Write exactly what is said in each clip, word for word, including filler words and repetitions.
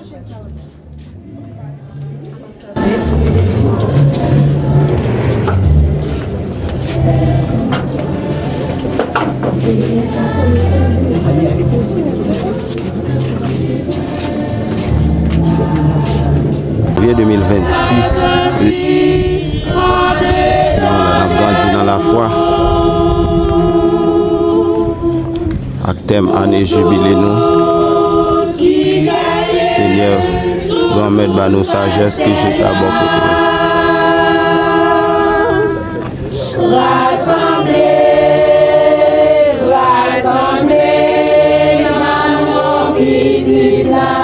Janvye de mil vennsis, nou la, n ap grandi nan lafwa. Ak tèm ane jibile nou. Senyè, Granmèt, ba nou sajès ki chita bò kote w. Rasanble, rasanble nan non pitit la.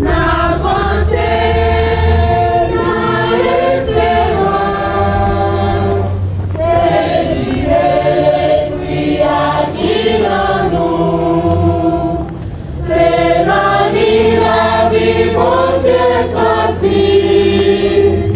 N ap vanse nan esperans. Se di Lespri a ki nan nou. Se nan li lavi Bondye soti.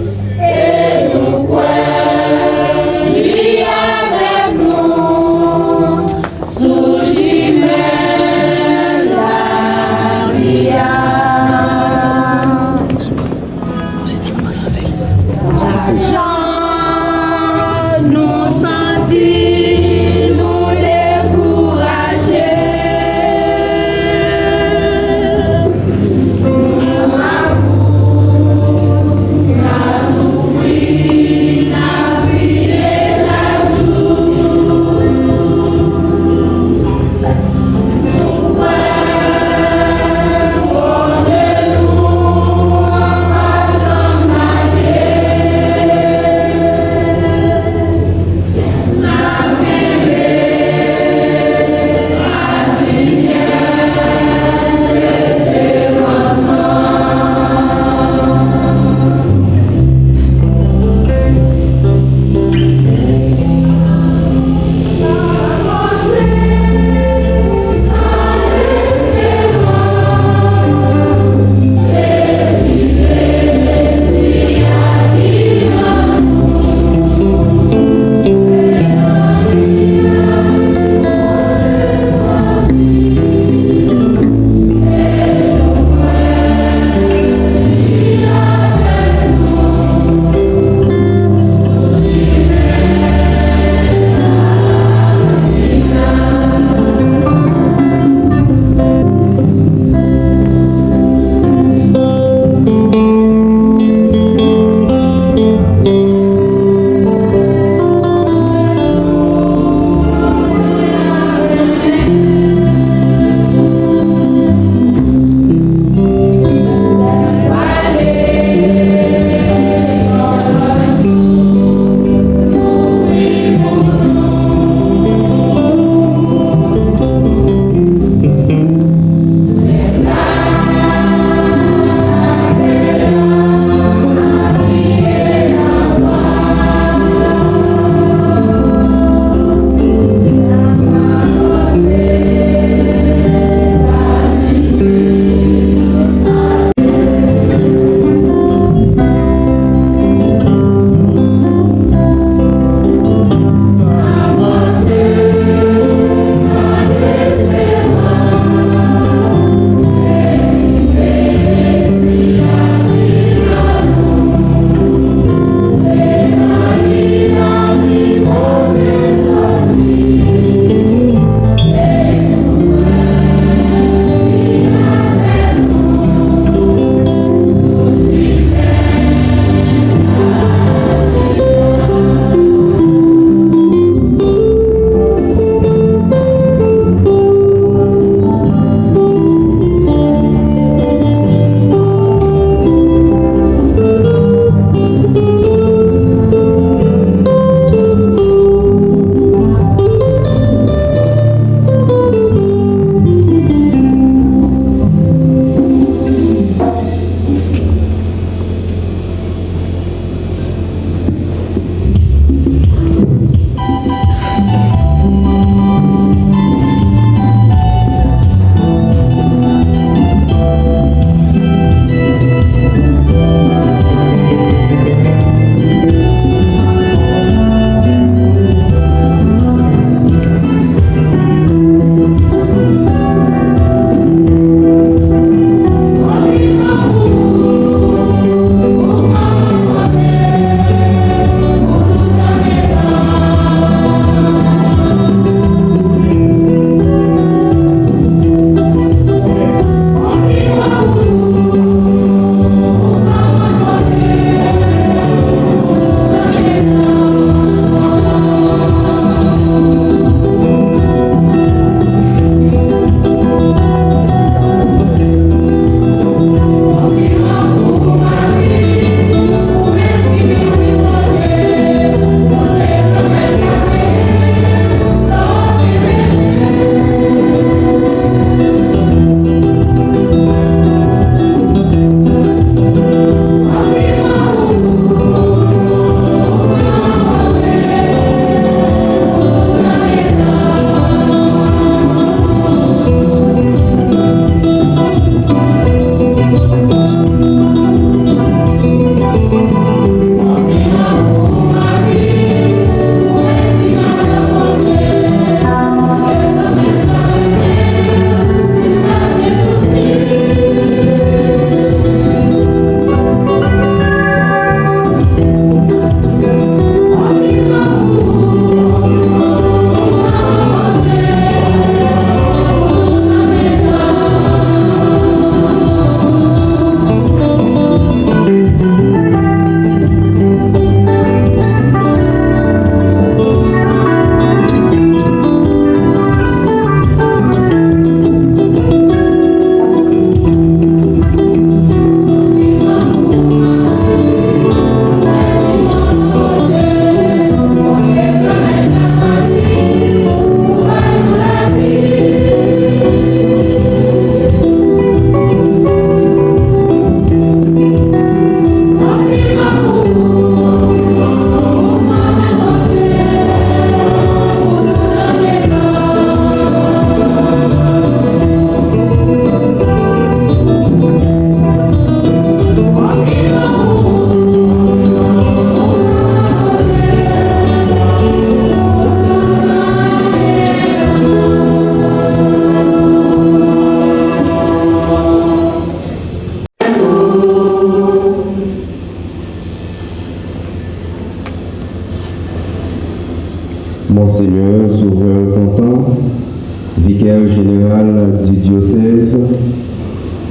Vicaire général du diocèse,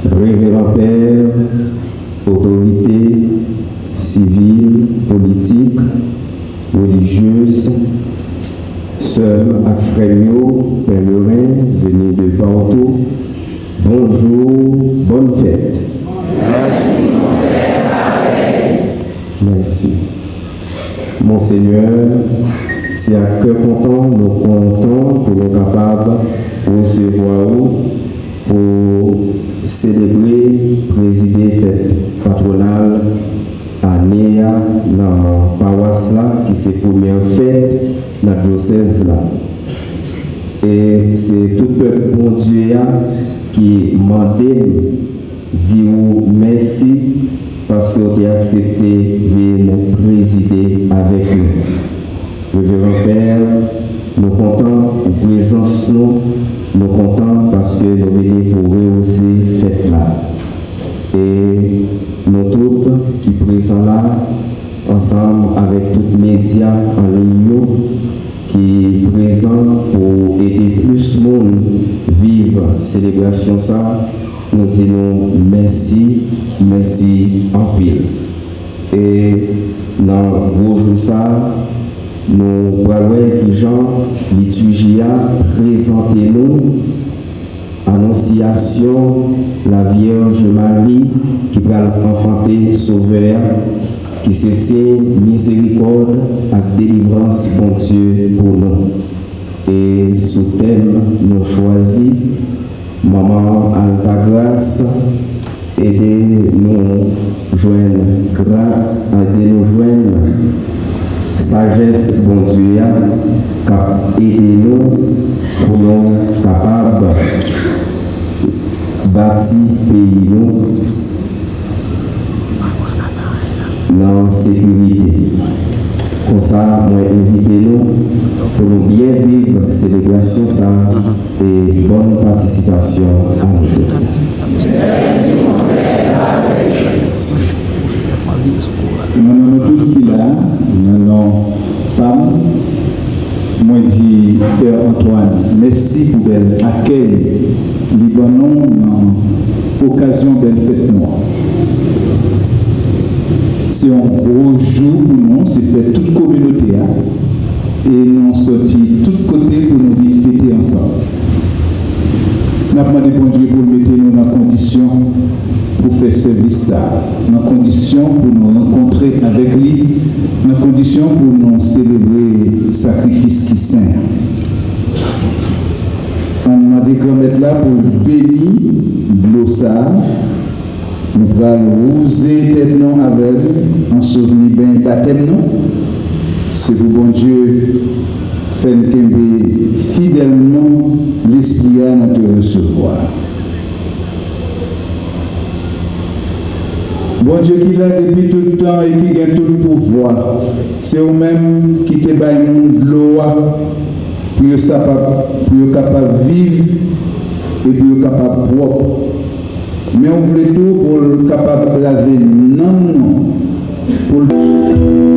révérend père, otorite sivil, politik, relijyez, sè m ak frè m yo, pèleren veni de partou, bonjou, bòn fèt. Mèsi. Monsenyè, se ak kè kontan nou kontan pou nou kapab resevwa ou pou selebre, prezide fèt patwonal ane a nan pawas la, ki se premyè fèt nan dyosèz la. E se tout pèp Bondye a ki mande m di w mèsi paske w te aksepte vin prezide avèk nou. Reveran Pè, nou kontan pou prezans nou, nou kontan paske nou vini pou rewouze fèt la. E nou tout ki prezan la, ansanm avèk tout medya an liy yo ki prezan pou ede plis moun viv selebrasyon sa, nou di nou mèsi, mèsi anpil. E nan gwo jou sa, nou pral wè kijan litiji a prezante nou Anonsyasyon Lavyèj Mari ki pral anfante Sovè a, ki se siy mizerikòd ak delivrans Bondye pou nou. E sou tèm nou chwazi, Manman Altagras, ede nou jwenn gra, ede nou jwenn sajès Bondye a k ap ede nou pou nou kapab bati peyi nou nan sekirite. Konsa, mwen envite nou pou nou byen viv selebrasyon sa a e bòn patisipasyon a nou tout. Nan non nou tout ki la, nan non pa m, mwen di Pè Antoine, mèsi pou bèl akèy li ban nou nan okazyon bèl fèt nou an. Se yon gwo jou pou nou, se fèt tout kominote a, e nou sòti tout kote pou nou vin fete ansanm. N ap mande Bondye pou l mete nou nan kondisyon pou fè sèvis sa a, nan kondisyon pou nou rankontre avèk li, nan kondisyon pou nou selebre sakrifis ki sen an. Ann mande Granmèt la pou l beni dlo sa a. Nou pral wouze tèt nou avè l an souvni beny batèm nou. Se pou Bondye fè n kenbe fidèlman Lespri a nou te resevwa. Bondye ki la depi tout tan e ki gen tout pouvwa, se ou menm ki te bay moun dlo a pou yo sapab, pou yo kapab viv e pou yo kapab pwòp. Men ou vle tou pou l kapab lave nanm nou, pou l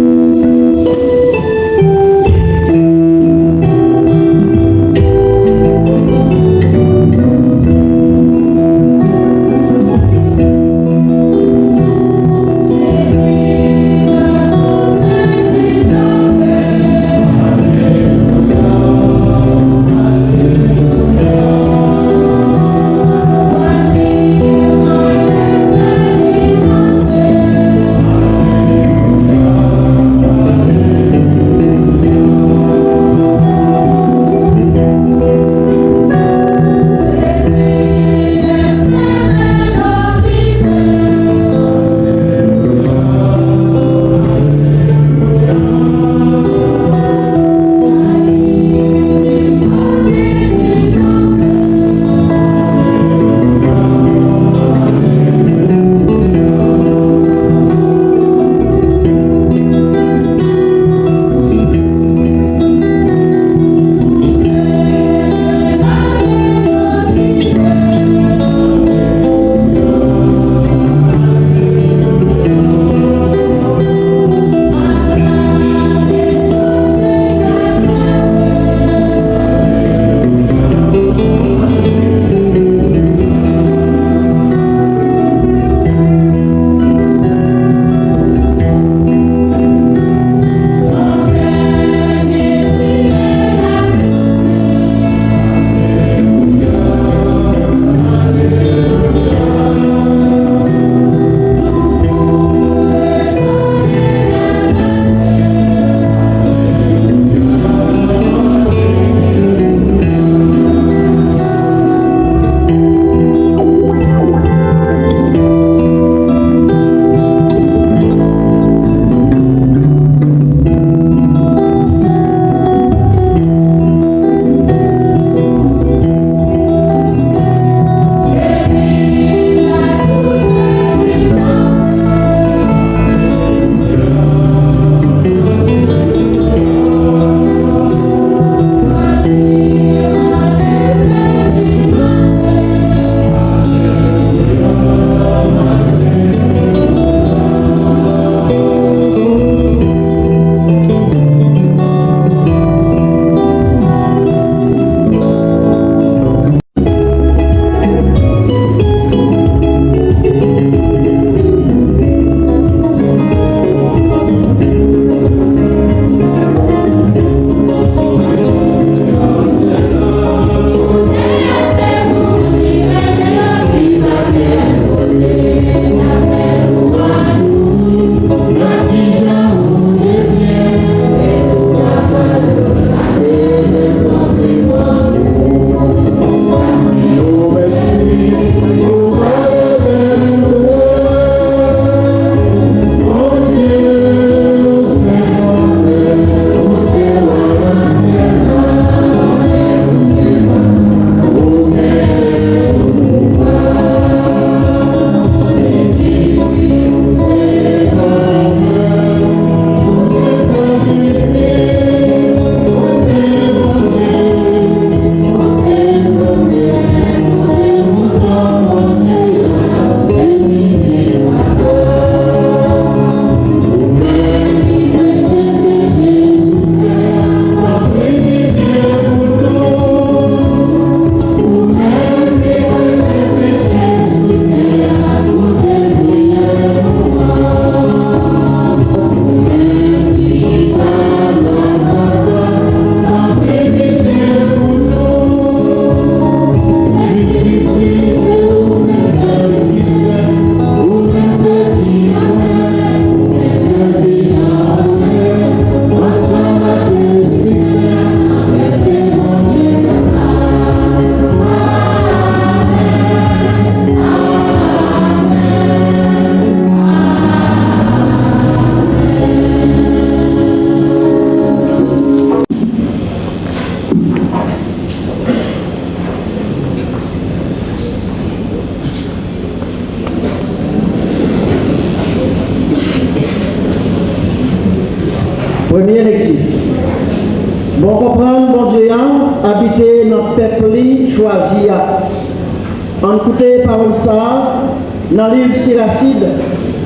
Premye lekti. Bon konprann Bondye a abite nan pèp li chwazi a. Ann koute pawòl sa a nan liv Sirasid,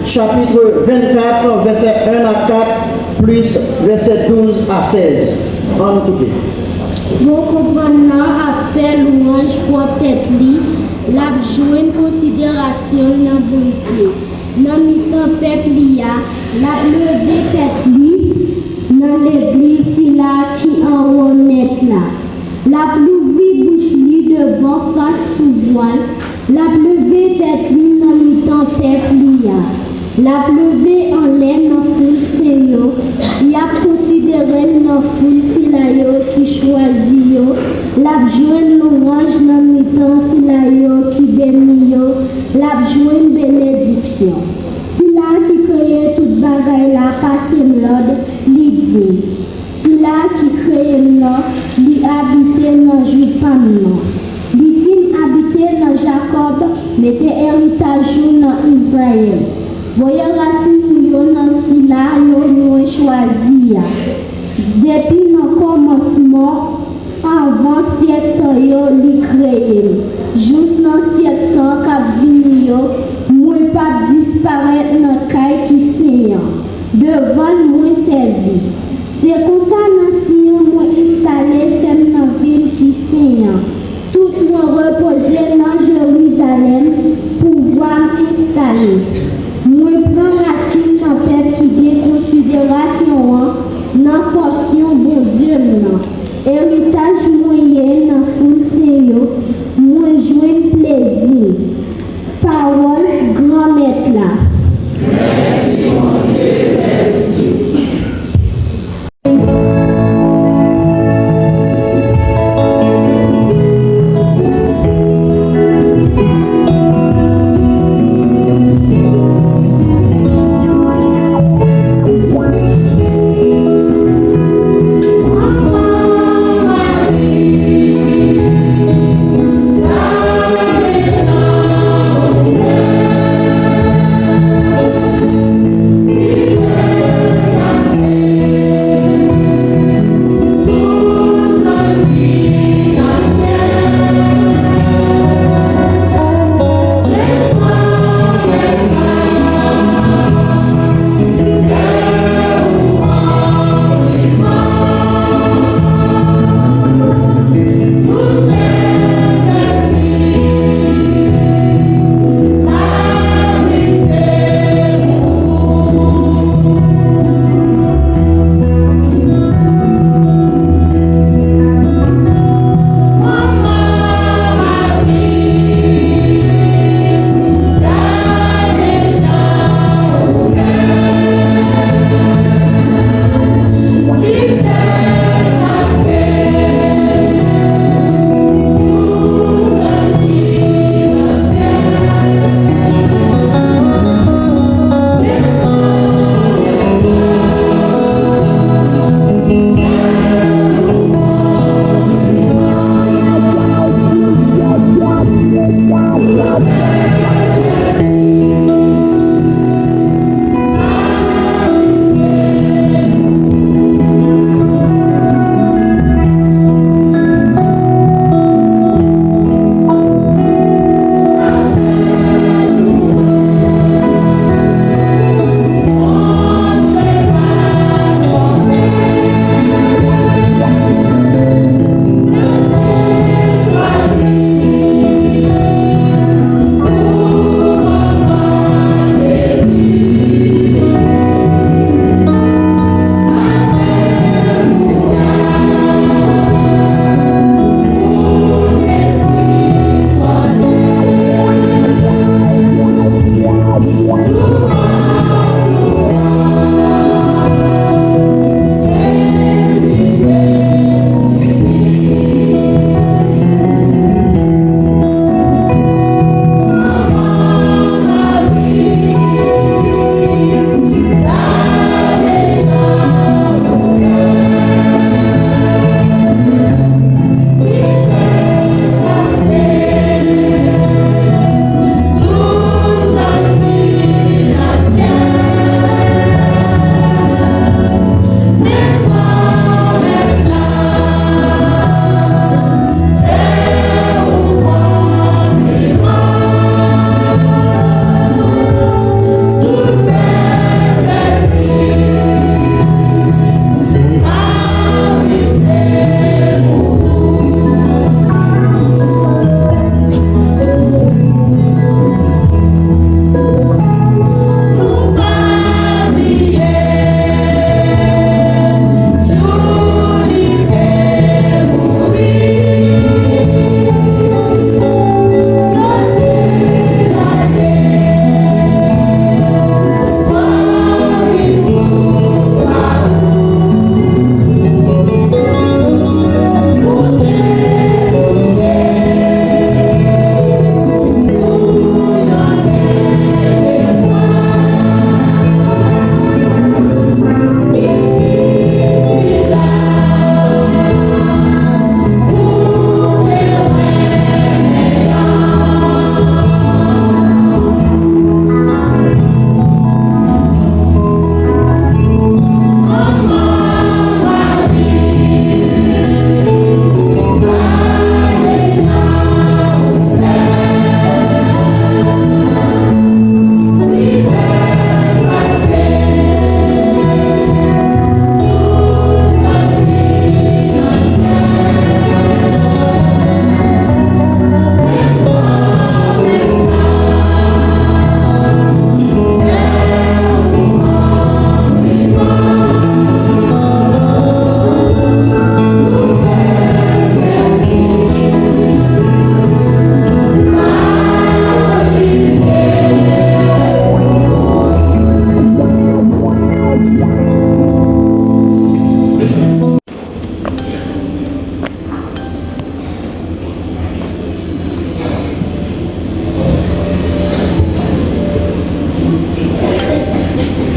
chapit vennkat, vèsè en a kat, plis vèsè douz a sèz. Ann koute. Bon konprann nan ap fè lwanj pwòp tèt li, l ap jwenn konsiderasyon l nan Bondye. Nan mitan pèp li a, l ap leve tèt li nan legliz sila ki anwo nèt la. L ap louvri bouch li devan fas pouvwa l, l ap leve tèt li nan mitan pèp li a. L ap leve anlè nan foul sen yo, y ap konsidere l nan foul sila yo ki chwazi yo, l ap jwenn lwanj nan mitan sila yo ki beni yo, l ap jwenn benediksyon. Sila ki kreye tout bagay la pase m lòd, li di m, Sila ki kreye m nan, li abite nan jou pa m nan. Li di m abite nan Jakòb, mete eritaj ou nan Izrayèl. Voye rasin ou yo nan sila yo mwen chwazi a. Depi nan kòmansman, anvan syèk tan yo, li kreye m. Jous nan syèk tan k ap vini yo, mwen p ap disparèt nan kay ki sen an. Devan l mwen sèvi. Se konsa nan Siyon mwen enstale fè m nan vil ki sen an. Tout mwen repoze nan Jerizalèm, pouvwa m enstale. Mwen pran rasin nan pèp ki gen konsiderasyon an, nan pòsyon Bondye m nan. Eritaj mwen ye nan foul sen yo, mwen jwenn plezi. Pawòl Granmèt la.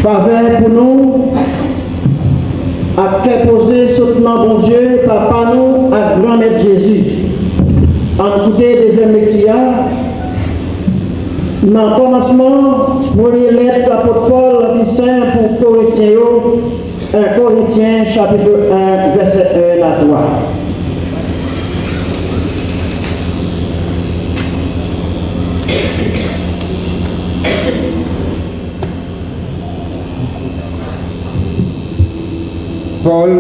Favè pou nou ak kè poze sot nan Bondye, Papa nou ak Granmèt Jezi. Ann koute dezyèm lekti a. Nan kòmansman, premye lèt apot Pòl ki sen pou Korentyen yo, en Korentyen chapit en, vèsè en a twa. Pòl,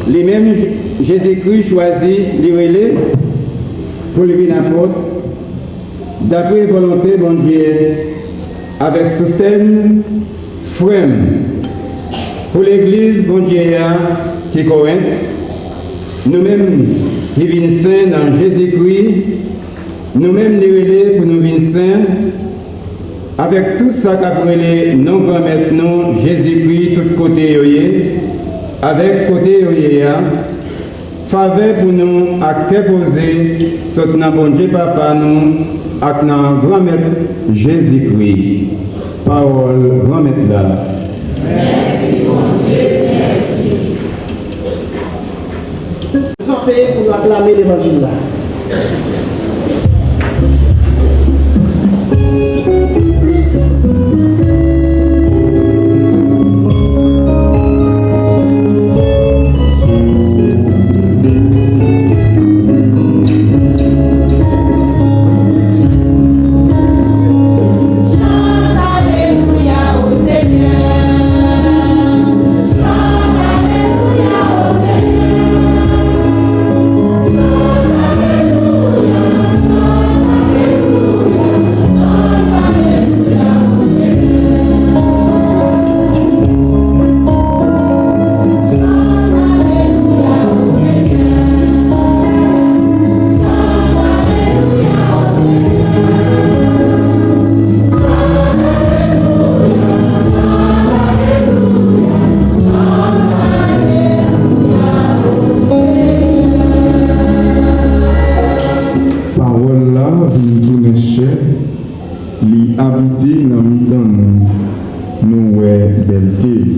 li menm Je-, Jezikri chwazi, li rele pou l vin apot, dapre volonte Bondye, avèk soutèn frè m, pou legliz Bondye a ki Korent, nou menm ki vin sen nan Jezikri, nou menm li rele pou nou vin sen, avèk tout sa k ap rele non Granmèt nou, Jezikri, tout kote yo ye, avèk kote yo ye a, favè pou nou ak kè poze sot nan Bondye Papa nou ak nan Granmèt Jezikri. Pawòl Granmèt la. Mèsi, Bondye, mèsi. Kanpe pou nou aklame levanjil la. Pawòl la vin tounen chè, li abite nan mitan nou, nou wè bèlte l.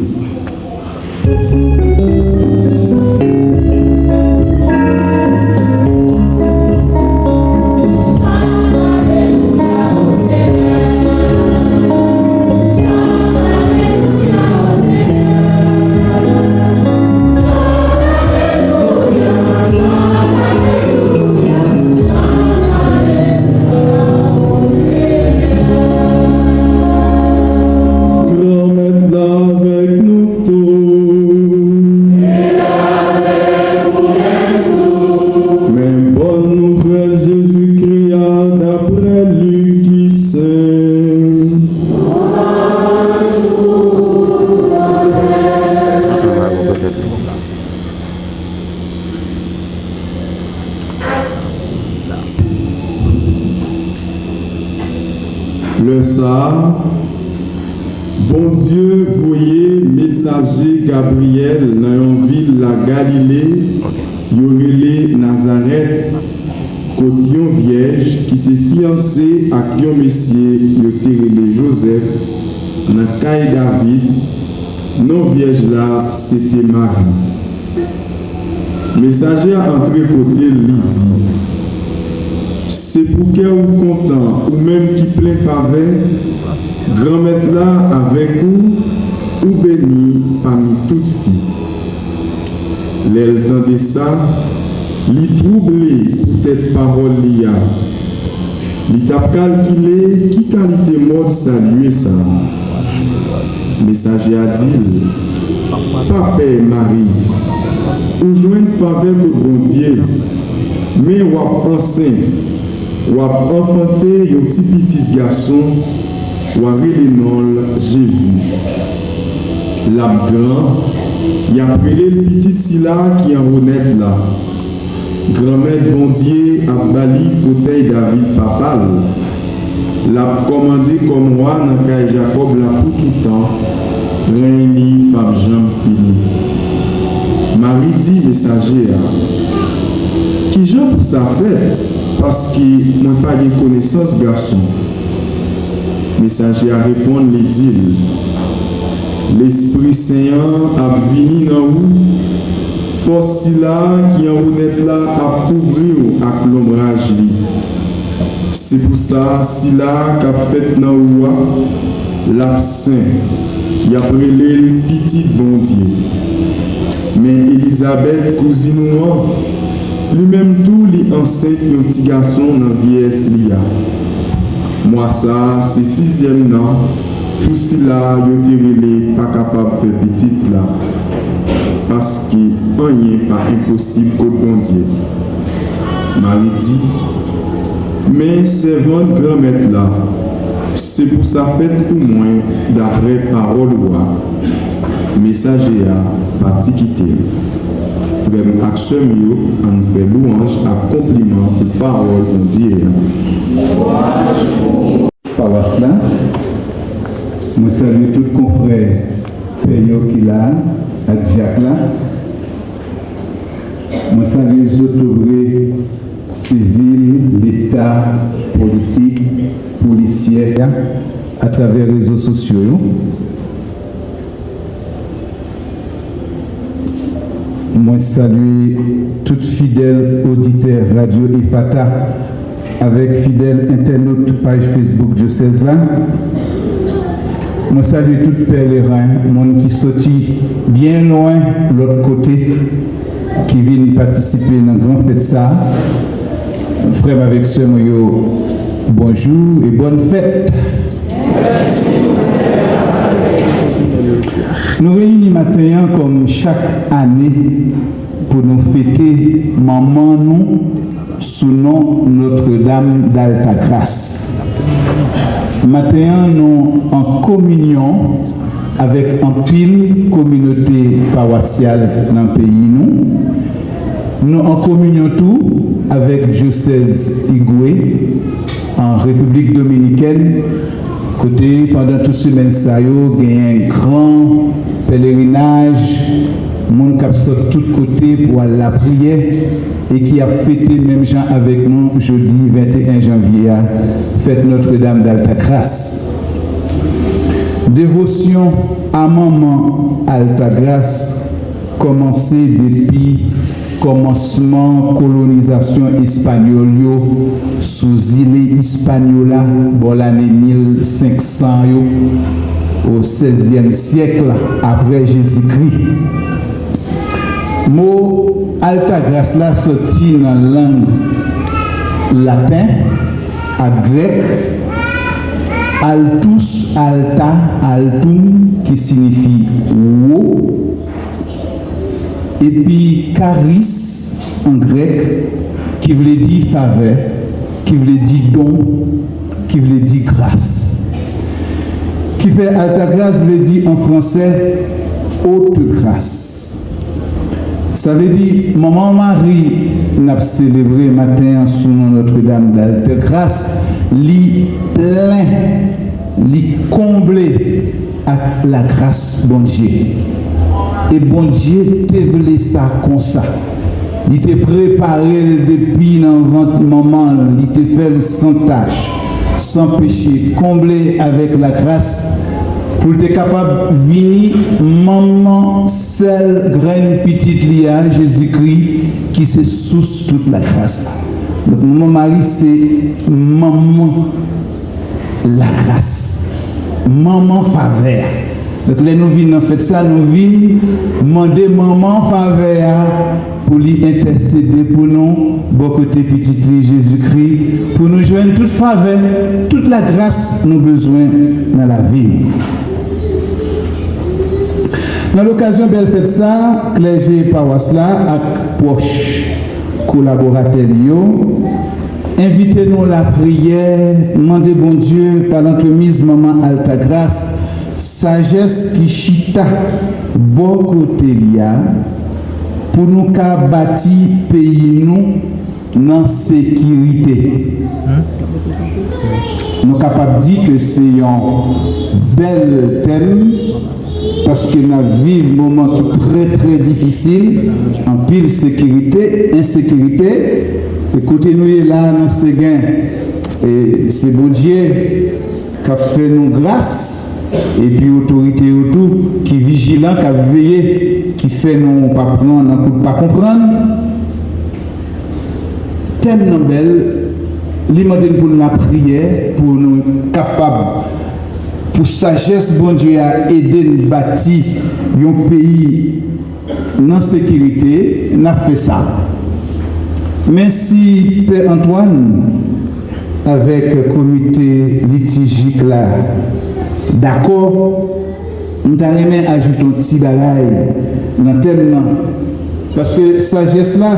Granmèt la avèk nou tou. Men bòn nouvèl Jezikri a daprè Lik ki sen. Lè sa a, Bondye voye mesaje Gabriyèl nan yon vil la Galile yo rele Nazarèt, kot yon vyèj ki te fiyanse ak yon mesye yo te rele Jozèf, nan kay David, non vyèj la se te Mari. Mesaje a antre kote l, li di, "Se pou kè ou kontan, ou menm ki plen favè, Granmèt la avèk ou, ou beni pami tout fi." Lè l tande sa, li twouble poutèt pawòl li a. Li t ap kalkile ki kalite mòd salye sa a. Mesaje a di l, "Pa pè, Mari, ou jwenn favè kot Bondye, men w ap ansent, w ap anfante yon ti pitit gason, w a rele non l Jezi. L ap gran, y ap rele l Pitit Sila ki Anwo Nèt la. Granmèt Bondye ap ba li fotèy David papa l. L ap kòmande kòm wa nan kay Jakòb la pou toutan, rèy li p ap janm fini." Mari di mesaje a, "Kijan pou sa fèt, paske mwen pa gen konesans gason?" Mesaje a reponn, li di l, Lespri Sen an ap vini nan ou, fòs Sila ki anwo nèt la ap kouvri w ak lonbraj li. Se pou sa, Sila k ap fèt nan ou a, l ap sen, y ap rele l Pitit Bondye. Men Elizabèt, kouzin ou an, li menm tou li ansent yon ti gason nan vyeyès li a. Mwa sa a se sizyèm nan pou sila yo te rele pa kapab fè pitit la, paske anyen pa enposib kot Bondye. Mari di, men sèvant Granmèt la, se pou sa fèt pou mwen daprè pawòl ou a. Mesaje a pati kite l. Frè m ak sè m yo, ann fè lwanj ak konpliman pou pawòl Bondye a. Pawas la. Mwen salye tout konfrè pè yo ki la ak dyak la. Mwen salye zotobre sivil, leta, politik, polisyè atravè rezo sosyo yo. Mwen salye tout fidèl oditè Radyo Efata avèk fidèl entènot paj Facebook dyosèz la. Mwen salye tout pèleren, moun ki soti byen lwen lòt kote, ki vin patisipe nan gran fèt sa a. Frè m avèk sè mwen yo, bonjou e bòn fèt. Nou reyini maten an kòm chak ane pou nou fete manman nou sou non Nòtredam Daltagras. Maten an, nou an kominyon avèk anpil kominote pawasyal nan peyi nou. Nou an kominyon tou avèk dyosèz Igwe an Repiblik Dominikèn, kote pandan tout semèn sa yo genyen gran pèlerinaj, moun k ap sot tout kote pou al lapriyè e ki ap fete menm jan avèk nou jodi venteyen janvye a, fèt Nòtredam Daltagras. Devosyon a manman Altagras kòmanse depi kòmansman kolonizasyon espanyòl yo sou zile Ispanyola bò lane mil senk san yo, o sèzyèm syèk apre Jezikri. Mo Altagras la sòti nan lang laten ak grèk, altus, alta, altum, ki siyifi wo, epi karis an grèk, ki vle di favè, ki vle di don, ki vle di gras. Ki fè Altagras vle di an fransè haute grâce. Sa vle di Manman Mari n ap selebre maten an sou non Nòtredam Daltagras, li plen, li konble ak lagras Bondye. E Bondye te vle sa konsa. Li te prepare l depi nan vant manman l, li te fè l san tach, san peche, konble avèk lagras, pou l te kapab vini manman sèl grenn pitit li a, Jezikri, ki se sous tout lagras la. Donk, Manman Mari se manman lagras, manman favè a. Donk, lè nou vin nan fèt sa, nou vin mande manman favè a pou li entèsede pou nou, bò kote pitit li Jezikri, pou nou jwenn tout favè, tout lagras nou bezwen nan lavi nou. Nan lokazyon bèl fèt sa, klèje pawas la ak pwòch kolaboratè li yo envite nou lapriyè, mande Bondye, pa lantremise Manman Altagras, sajès ki chita bò kote li a, pou nou ka bati peyi nou nan sekirite. Nou kapab di ke se yon bèl tèm, paske n ap viv moman ki trè, trè difisil, anpil sekirite, ensekirite, e kote nou ye la, nan Segen, e se Bondye k ap fè nou gras, epi otorite yo tou ki vijilan, k ap veye, ki fè nou pa pran nan kout pa konprann. Tèm nan bèl, li mande n pou n lapriyè, pou nou kapab, pou sajès Bondye a ede n bati yon peyi nan sekirite, n ap fè sa. Men si Pè Antoine avèk komite litijik la dakò, m ta renmen ajoute yon ti bagay nan tèm nan. Paske sajès la,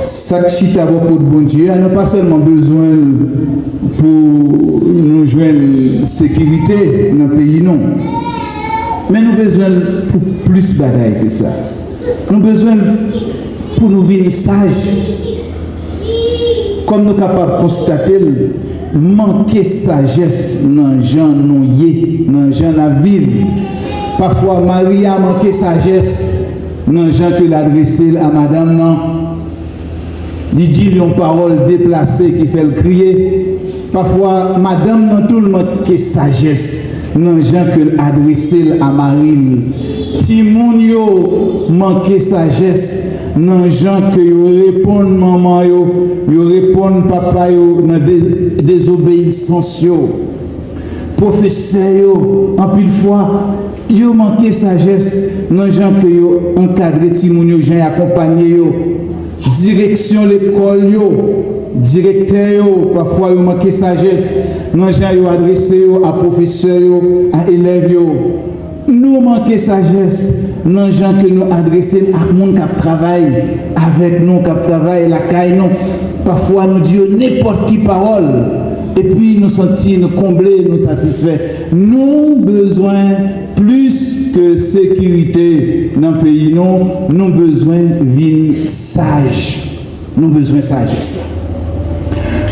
sa k chita bò kot Bondye a, nou pa sèlman bezwen l pou nou jwenn sekirite nan peyi nou, men nou bezwen l pou plis bagay ke sa. Nou bezwen l pou nou vin saj. Kòm nou kapab konstate l, manke sajès nan jan nou ye, nan jan n ap viv. Pafwa, mari a manke sajès nan jan ke l adrese l a madanm nan. Li di l yon pawòl deplase ki fè l kriye. Pafwa, madanm nan tou l manke sajès nan jan ke l adrese l a mari l. Timoun yo manke sajès nan jan ke yo reponn manman yo, yo reponn papa yo nan de-, dezobeyisans yo. Pwofesè yo, anpil fwa, yo manke sajès nan jan ke yo ankadre timoun yo, jan y akonpanye yo. Direksyon lekòl yo, direktè yo, pafwa yo manke sajès nan jan yo adrese yo a pwofesè yo, a elèv yo. Nou manke sajès nan jan ke nou adrese n ak moun k ap travay avèk nou, k ap travay lakay nou. Pafwa nou di yo nenpòt ki pawòl, epi nou santi nou konble, nou satisfè. Nou bezwen plis ke sekirite nan peyi nou, nou bezwen vin saj. Nou bezwen sajès la.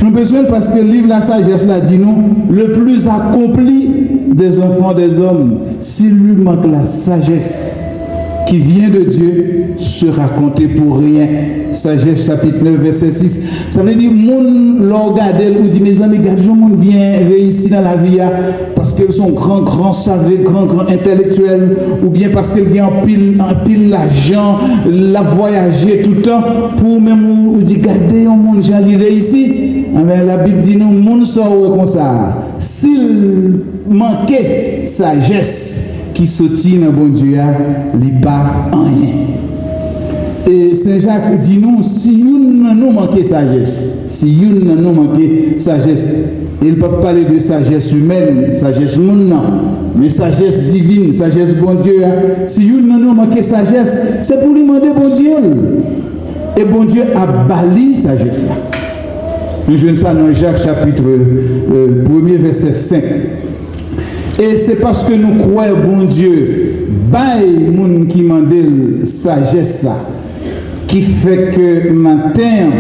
Nou bezwen l paske liv la sajès la di nou, le plus accompli des enfants des hommes, s'il lui manque la sagesse qui vient de Dieu, sera compté pour rien. Sajès chapit nèf vèsè sis. Sa vle di, moun, lè w gade l, ou di, mezanmi, gad jan moun byen reyisi nan lavi a, paske l se yon gran, gran save, gran, gran entèlektyèl, oubyen paske l gen anpil, anpil lajan, l ap vwayaje toutan, pou ou menm, ou, ou di, gade yon moun jan li reyisi. Anben, Labib di nou, moun sa w wè konsa a, si l manke sajès ki soti nan Bondye a, li pa anyen. E Sen Jak di nou, si youn nan nou manke sajès, si youn nan nou manke sajès, e l p ap pale de sajès imèn, sajès moun nan, men sajès divin, sajès Bondye a, si youn nan nou manke sajès, se pou li mande Bondye l. E Bondye ap ba li sajès la. Nou jwenn sa nan Jak chapit, euh, premye, vèsè senk. E se paske nou kwè Bondye bay moun ki mande l sajès la, ki fè ke maten an,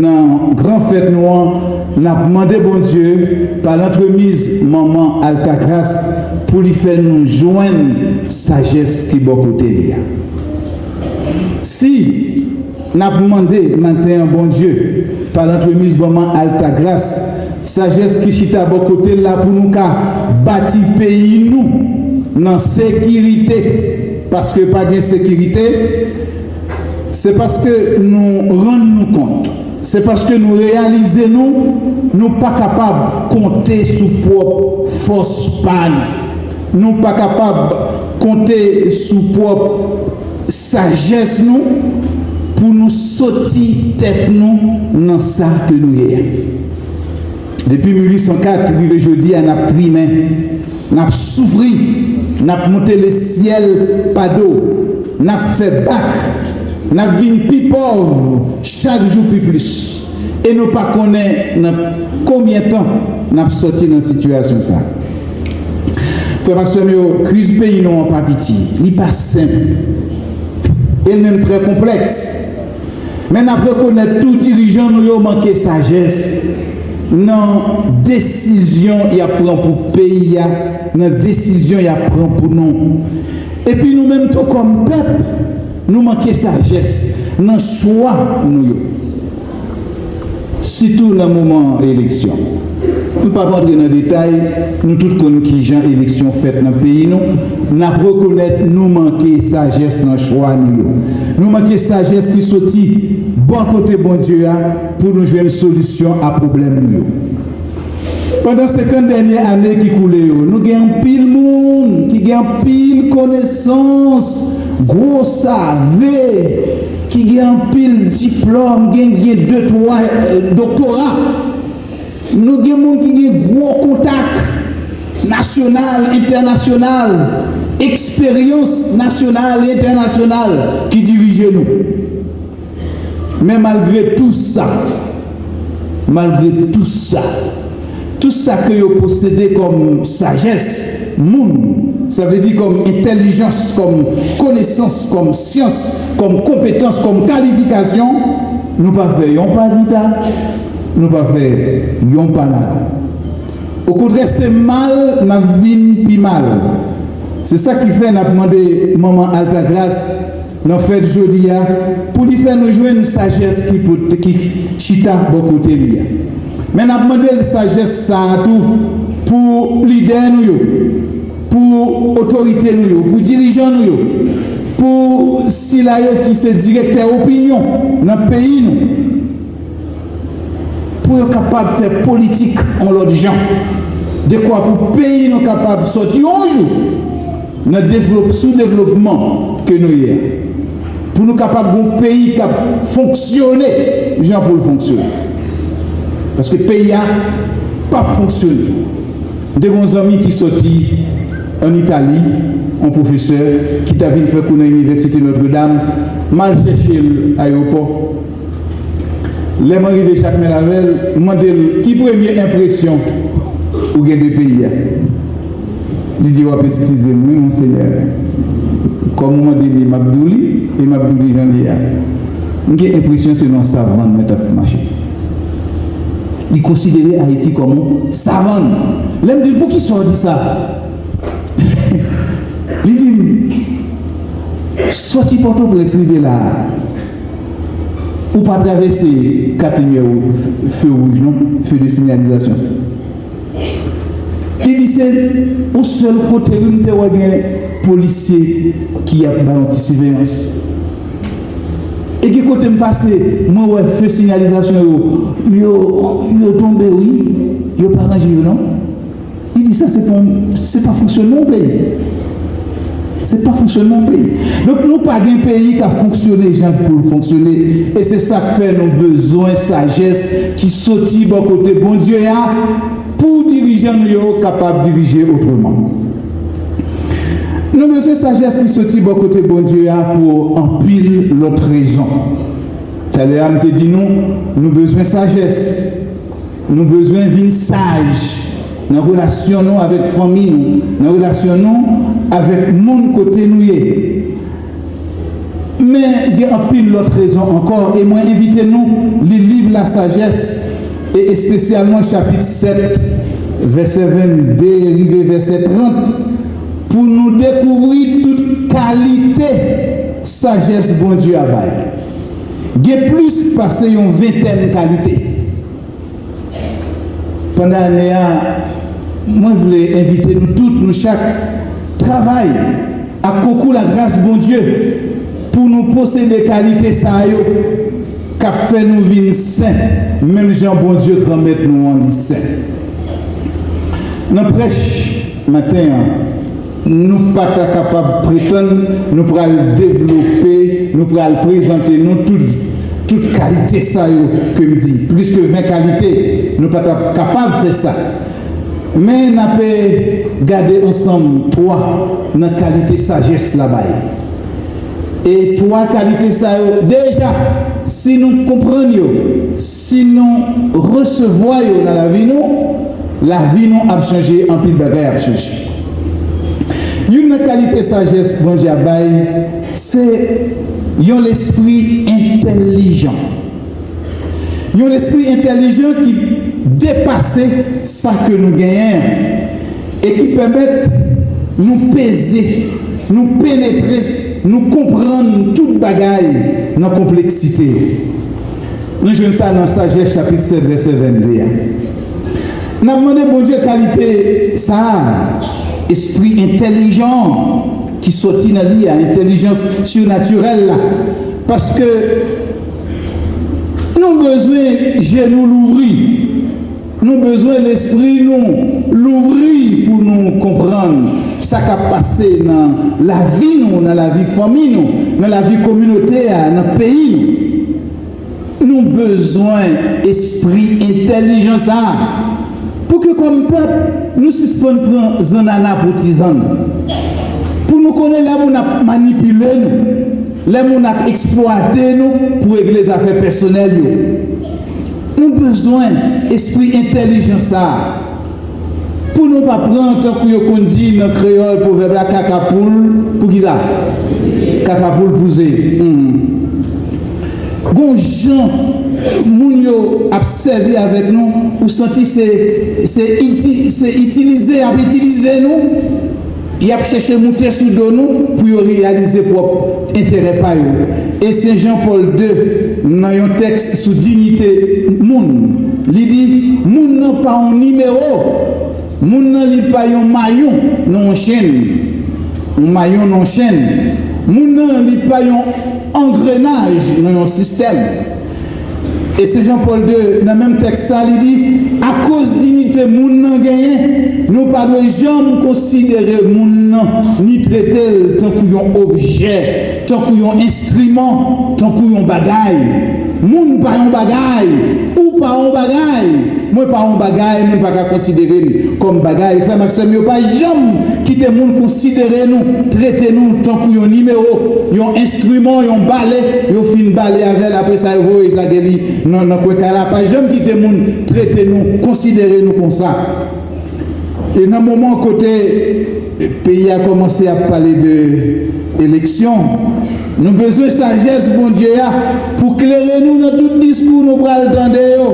nan gran fèt nou an, n ap mande Bondye, pa lantremiz manman Altagras, pou li fè nou jwenn sajès ki bò kote li a. Si n ap mande maten an Bondye, pa lantremiz manman Altagras, sajès ki chita bò kote l la pou nou ka bati peyi nou nan sekirite, paske pa gen sekirite, se paske nou rann nou kont, se paske nou reyalize nou, nou pa kapab konte sou pwòp fòs pa nou. Nou pa kapab konte sou pwòp sajès nou pou nou soti tèt nou nan sa ke nou ye a. Depi mil uit san kat rive jodi a, n ap trimen, n ap soufri, n ap monte lesyèl pa do, n ap fè bak, n ap vin pi pòv chak jou pi plis. E nou pa konnen nan konbyen tan n ap sòti nan sitiyasyon sa a. Frè m ak sè m yo, kriz peyi nou an pa piti, li pa senp, e l menm trè konplèks. Men n ap rekonèt tou dirijan nou yo manke sajès nan desizyon y ap pran pou peyi a, nan desizyon y ap pran pou nou. Epi nou menm tou kòm pèp, nou manke sajès nan chwa nou yo. Sitou nan moman eleksyon. M p ap antre nan detay, nou tout konn kijan eleksyon fèt nan peyi nou. N ap rekonèt nou manke sajès nan chwa nou yo. Nou manke sajès ki soti bò kote Bondye a pou nou jwenn solisyon a pwoblèm nou yo. Pandan senkant dènye ane ki koule yo, nou gen anpil moun ki gen anpil konesans, gwo save, ki gen anpil diplòm, gen, gen de, twa, eh, doktora. Nou gen moun ki gen gwo kontak nasyonal, entènasyonal, eksperyans nasyonal e entènasyonal ki dirije nou. Men malgre tou sa, malgre tou sa, tou sa ke yo posede kòm sajès moun, sa vle di kòm entèlijans, kòm konesans, kòm syans, kòm konpetans, kòm kalifikasyon, nou pa fè yon pa gita, nou pa fè yon pa lago. Okontrè, se mal n ap vin pi mal. Se sa ki fè n ap mande Manman Altagras nan fèt jodi a pou li fè nou jwenn sajès ki pot-, ki chita bò kote li a. Men n ap mande l sajès sa a tou pou lidè nou yo, pou otorite nou yo, pou dirijan nou yo, pou sila yo ki se direktè opinyon nan peyi nou, pou yo kapab fè politik yon lòt jan, dekwa pou peyi nou kapab sòti yon jou nan devlop-, soudevlopman ke nou ye a, pou nou kapab gen yon peyi k ap fonksyone jan pou l fonksyone. Paske peyi a p ap fonksyone. M te gen yon zanmi ki soti ann Itali, yon pwofesè ki ta vin fè kou nan Inivèsite Notre Dame, m al chèche l ayewopò. Lè mwen rive Jakmèl avè l, m mande l ki premye enpresyon ou gen de peyi a. Li di, w ap eskize m, wi, Monsenyè. Kòm ou mande li, m ap di w li, e m ap di w li jan li ye a. M gen enpresyon se nan yon savann mwen t ap mache. Li konsidere Ayiti kòm yon savann. Lè m di l, poukisa w di sa? Li di m, soti Pòtoprens rive la a, ou pa travèse kat limyè, fe wouj non, feu de signalisation. Li di se yon sèl kote wi m te wè gen polisye ki ap bay yon ti siveyans. E gen kote m pase, mwen wè feu signalisation yo, yo, yo tonbe wi, yo pa ranje yo non. Li di sa se pa, se pa fonksyonman yon peyi. Se pa fonksyonman yon peyi. Donk nou pa gen peyi k ap fonksyone jan pou l fonksyone. E se sa k fè nou bezwen sajès ki soti bò kote Bondye a pou dirijan nou yo kapab dirije otreman. Nou bezwen sajès ki soti bò kote Bondye a pou anpil lòt rezon. Talè a m te di nou, nou bezwen sajès. Nou bezwen vin saj nan relasyon nou avèk fanmi nou, nan relasyon nou avèk moun kote nou ye. Men gen anpil lòt rezon ankò, e mwen envite nou li liv Lasajès, e espesyalman chapit sèt, vèsè vennde rive vèsè trant, pou nou dekouvri tout kalite sajès Bondye a bay. Gen plis pase yon ventèn kalite. Pandan ane a, mwen vle envite nou tout, nou chak, travay ak konkou lagras Bondye pou nou posede kalite sa yo k ap fè nou vin sen, menm jan Bondye Granmèt nou an li sen. Nan prèch maten an, nou pa ta kapab pretann nou pral devlope, nou pral prezante nou tout, tout kalite sa yo ke m di, plis ke ven kalite, nou pa ta kapab fè sa. Men n ape gade ansanm twa nan kalite sajès la bay. E twa kalite sa yo, deja, si nou konprann yo, si nou resevwa yo nan lavi nou, lavi nou ap chanje, anpil bagay ap chanje. Youn nan kalite sajès Bondye ap bay, se yon lespri entèlijan. Yon lespri entèlijan ki depase sa ke nou genyen an e ki pèmèt nou peze, nou penetre, nou konprann tout bagay nan konpleksite yo. Nou jwenn sa nan Sajès chapit sèt vèsè vennde a. N ap mande Bondye kalite sa a, espri entèlijan ki soti nan li a, entèlijans sinatirèl la. Paske nou bezwen je nou louvri. Nou bezwen lespri nou louvri pou nou konprann sa k ap pase nan lavi nou, nan lavi fanmi nou, nan lavi kominote a, nan peyi nou. Nou bezwen espri entèlijan sa a pou ke kòm pèp, nou sispann pran zannana pou tizann. Pou nou konnen lè moun ap manipile nou, lè moun ap eksplwate nou pou regle zafè pèsonèl yo. Nou bezwen espri entèlijans sa a. Pou nou pa pran, tankou yo konn di nan kreyòl, pwovèb la, kaka poul, pou ki sa? Kaka poul pou ze. Hmm. Gon jan moun yo ap sèvi avèk nou, ou santi se, se iti-, se itilize, y ap itilize nou. Y ap chèche moute sou do nou pou yo reyalize pwòp enterè pa yo. E Sen Jan Pòl de, nan yon tèks sou diyite moun, li di, moun nan pa yon nimewo, moun nan li pa yon mayon nan yon chenn, yon mayon nan yon chenn, moun nan li pa yon angrenaj nan yon sistèm. E Sen Jan Pòl de, nan menm tèks sa, li di, akoz diyite moun nan genyen, nou pa dwe janm konsidere moun nan, ni trete l tankou yon objè, tankou yon enstriman, tankou yon bagay. Moun pa yon bagay, ou pa yon bagay. Mwen pa yon bagay, moun pa ka konsidere m kòm bagay. Frè m ak sè m yo, pa janm kite moun konsidere nou, trete nou tankou yon nimewo, yon enstriman, yon bale, yo fin bale avè l, apre sa yo voye lage li nan, nan kwen kay la. Pa janm kite moun trete nou, konsidere nou konsa. E nan moman kote peyi a kòmanse ap pale de eleksyon, nou bezwen sajès Bondye a pou klere nou nan tout diskou nou pral tande yo.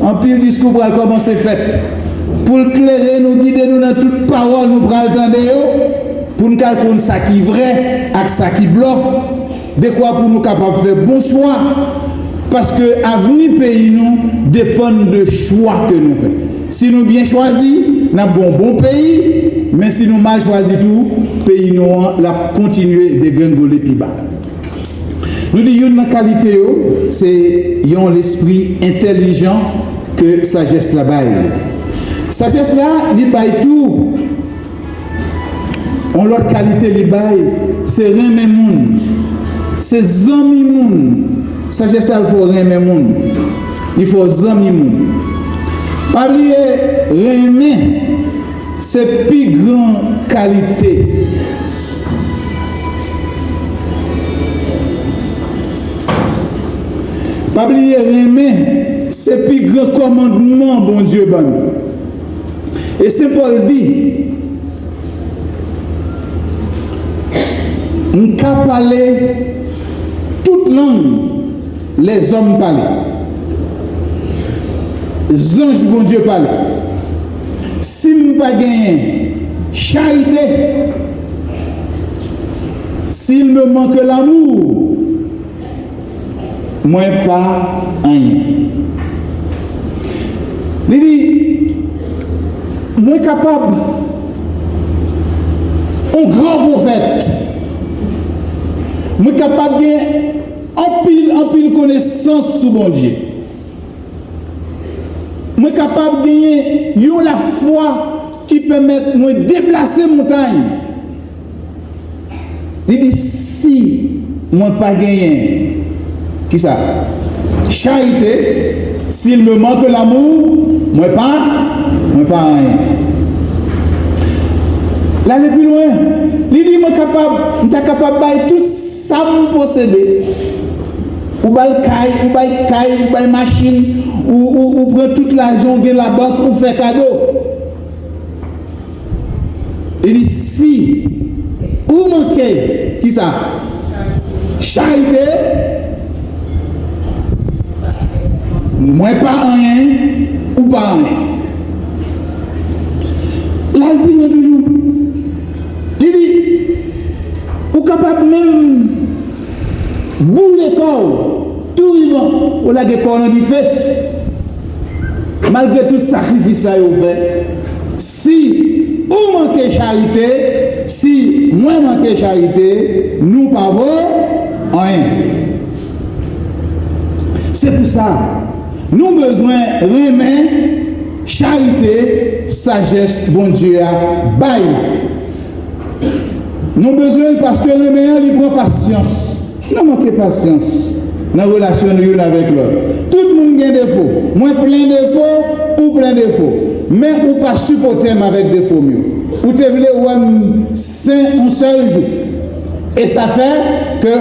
Anpil diskou pral kòmanse fèt. Pou l klere nou, gide nou nan tout pawòl nou pral tande yo, pou n ka konn sa ki vrè ak sa ki blòf, dekwa pou nou kapab fè bon chwa, paske avni peyi nou depann de chwa ke nou fè. Si nou byen chwazi, n ap gen yon bon peyi, men si nou mal chwazi tou, peyi nou an, l ap kontinye degrengole pi ba. Nou di youn nan kalite yo, se yon lespri entèlijan ke sajès la bay. Sajès la, li bay tou yon lòt kalite li bay, se renmen moun. Se zanmi moun. Sajès la fè w renmen moun. Li fè w zanmi moun. Pa bliye, renmen se pi gran kalite. Pa bliye, renmen se pi gran kòmandman Bondye ban nou. E Sen Pòl di, m ka pale tout lang lèzòm pale, zanj Bondye pale. Si m pa genyen charite, s'il me manque l'amour, mwen pa anyen. Li di, mwen kapab yon gran pwofèt, mwen kapab gen anpil, anpil konesans sou Bondye. Mwen kapab genyen yon lafwa ki pèmèt mwen deplase montay. Li di, si mwen pa genyen, kisa? Charite, s'il me manque l'amour, mwen pa, mwen pa anyen. L ale pi lwen, li di, mwen kapab, m ta kapab bay tout sa m posede. Ou ba l kay, ou bay kay, ou bay machin, ou, ou, ou pran tout lajan w gen labank, ou fè kado. Li di, si ou manke, kisa? Charite, mwen pa anyen, ou pa anyen. L al pi lwen toujou. Li di, ou kapab menm boule kò w, tou vivan, ou lage kò w nan dife. Malgre tout sakrifis sa yo fè, si ou manke charite, si mwen manke charite, nou pa vo anyen. Se pou sa, nou bezwen renmen charite sajès Bondye a bay la. Nou bezwen l paske renmen an, li pran pasyans. Nou manke pasyans nan relasyon nou youn avèk lòt. Tout moun gen defo. Mwen plen defo, ou plen defo. Men ou pa sipòte m avèk defo m yo. Ou te vle wè m sen yon sèl jou. E sa fè ke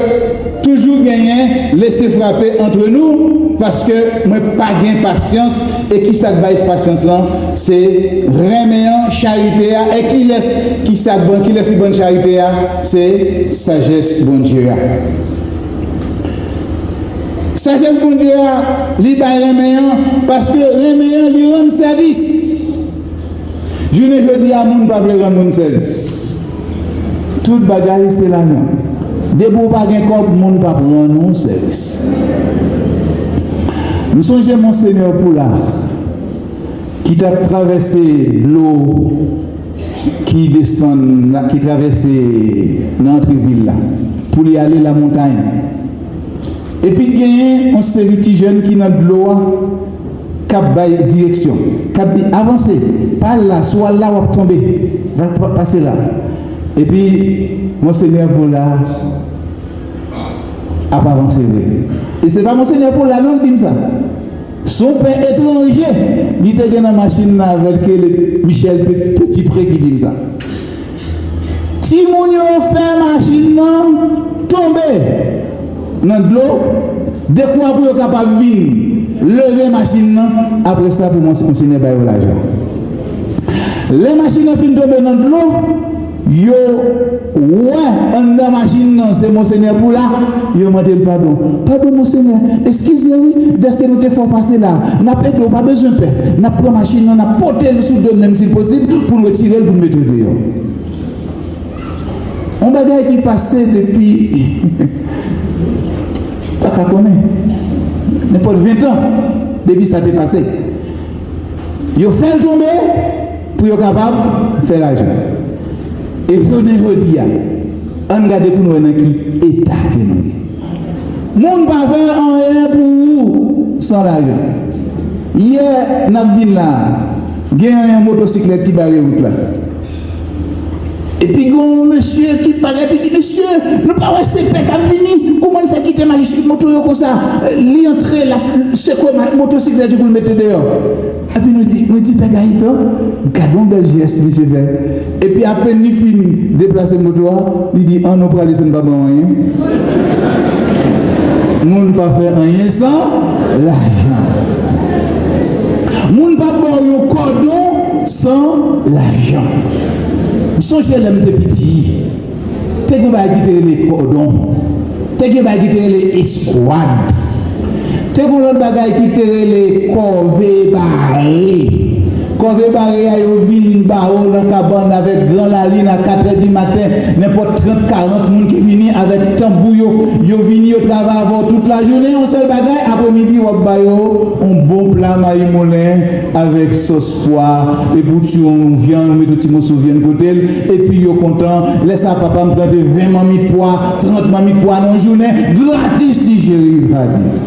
toujou genyen lese frape antre nou, paske mwen pa gen pasyans, e ki sa k bay pasyans lan? Se renmen an, charite a, e kilès ki sa k ban, kilès ki ban charite a? Se sajès Bondye a. Sajès Bondye a, li bay renmen an, paske renmen an, li rann sèvis. Jounen jodi a, moun pa vle rann moun sèvis. Tout bagay se lajan. Depi w pa gen kòb, moun p ap rann ou sèvis. M sonje Monsenyè Poula ki t ap travèse dlo ki desann la, ki travèse nan antre vil la, pou li ale Lamontany. Epi genyen yon seri ti jèn ki nan dlo a k ap bay direksyon, k ap di, "Avanse, pa al la, si w al la, w ap tonbe. Va, pa, pase la." Epi Monsenyè Poula ap avanse vre. E se pa Monsenyè Poula non ki di m sa. Se yon pè etranje, li te gen nan machin nan avè l, ke le Michel Pe-, Petitpré ki di m sa. Timoun yo fè machin nan tonbe nan dlo, dekwa pou yo kapab vin leve machin nan, apre sa pou Mons-, Monsenyè ba yo lajan. Lè machin nan fin tonbe nan dlo, yo wè anndan machin nan se Monsenyè Poula, yo mande l padon. "Padon, Monsenyè, eskize wi, dèske nou te fè w pase la. N ap ede w, pa bezwen pè. N ap pran machin nan, n ap pote l sou do n, menm si l posib, pou n retire l, pou n mete w deyò." Yon bagay ki pase depi, pa ka konnen, nenpòt ven tan depi sa te pase. Yo fè l tonbe pou yo kapab fè lajan. E jounen jodi a, ann gade pou n wè nan ki eta ke nou ye. Moun pa fè anyen pou ou san lajan. Yè, n ap vin la a, gen yon motosiklèt ki bare wout la. Epi gen yon mesye ki parèt, li di, "Mesye, nou pa wè se pè k ap vini? Kouman l fè kite machin, moto yo konsa?" Li antre, l ap sekwe ma-, motosiklèt li pou l mete deyò. Epi nou di, nou di, "Pè Gayetan, gad yon bèl jès misye fè." Epi apèn li fin deplase moto a, li di, "An, nou prale san n pa ban w anyen." Moun pa fè anyen san lajan. Moun pa ba w yon kòdon san lajan. M sonje lè m te piti, te gen bagay ki te rele kòdon. Te gen bagay ki te rele eskwad. Te gen lòt bagay ki te rele kòve bare. Kòve bare a, yo vin ba w nan kabann avèk gran lalin a katrè di maten, nenpòt trant, karant moun ki vini avèk tanbou yo. Yo vini, yo travay avè w tout lajounen, yon sèl bagay, apremidi, w ap ba yo yon bon pla mayi moulen avèk sòs pwa, epi w tiye yon vyann, ou mete yon ti moso vyann kote l, epi yo kontan. Lè sa a, papa m plante ven manmit pwa, trant manmit pwa nan yon jounen, gratis, ti cheri, gratis.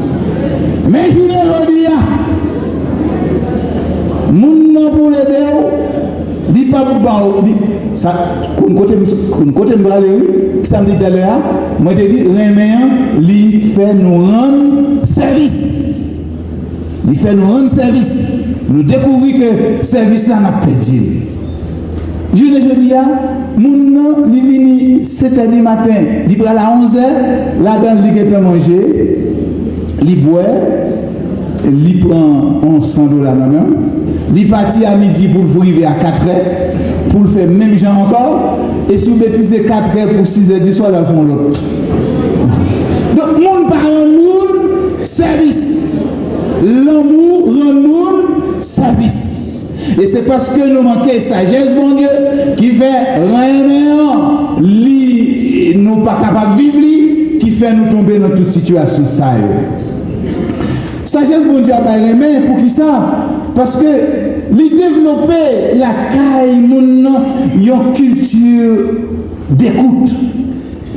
Men jounen jodi a, moun nan pou l ede w, li p ap ba w, li, sa, konn kote m, konn kote m prale, wi. Sa m te di talè a, mwen te di, renmen an, li fè nou rann sèvis. Li fè nou rann sèvis. Nou dekouvri ke sèvis la, n ap pèdi l. Jounen jodi a, moun nan, li vini sèt è di maten, li pral a onz è, ladan l, li gentan manje, li bwè, li pran yon san dola nan men w, li pati a midi pou l rive a kat è, pou l fè menm jan ankò, e si w betize kat è pou sis è di swa, l al fè yon lòt. Donk, moun pa rann moun sèvis. Lanmou rann moun sèvis. E se paske nou manke sajès Bondye ki fè renmen an, li, nou pa kapab viv li, ki fè nou tonbe nan tout sitiyasyon sa yo. Sajès Bondye a bay renmen, poukisa? Paske li devlope lakay moun nan yon kilti dekout.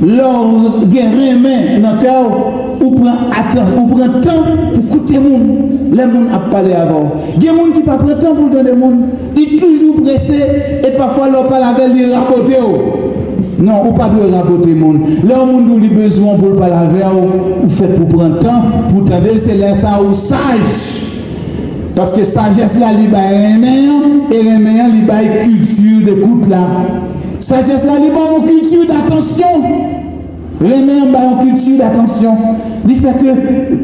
Lè w gen renmen nan kè w, ou pran atan, ou pran tan pou koute moun lè moun ap pale avè w. Gen moun ki pa pran tan pou l tande moun. Li toujou prese e pafwa lè w pale avè l, li rabote w. Non, ou pa dwe rabote moun. Lè yon moun di w li bezwen w pou l pale avè w, ou fèt pou pran tan pou tande l. Se lè sa a ou saj. Paske sajès la li bay renmen an, e renmen an li bay kilti dekout la. Sajès la li bay yon kilti datansyon. Renmen an bay yon kilti datansyon. Li fè ke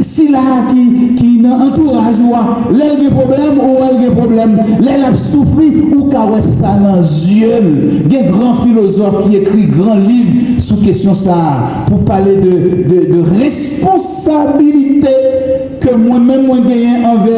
sila ki, ki nan antouraj ou a, lè l gen pwoblèm, ou wè l gen pwoblèm. Lè l ap soufri, ou ka wè sa nan zye l. Gen gran filozòf ki ekri gran liv sou kesyon sa a, pou pale de, de, de responsabilite ke mwen menm mwen genyen anvè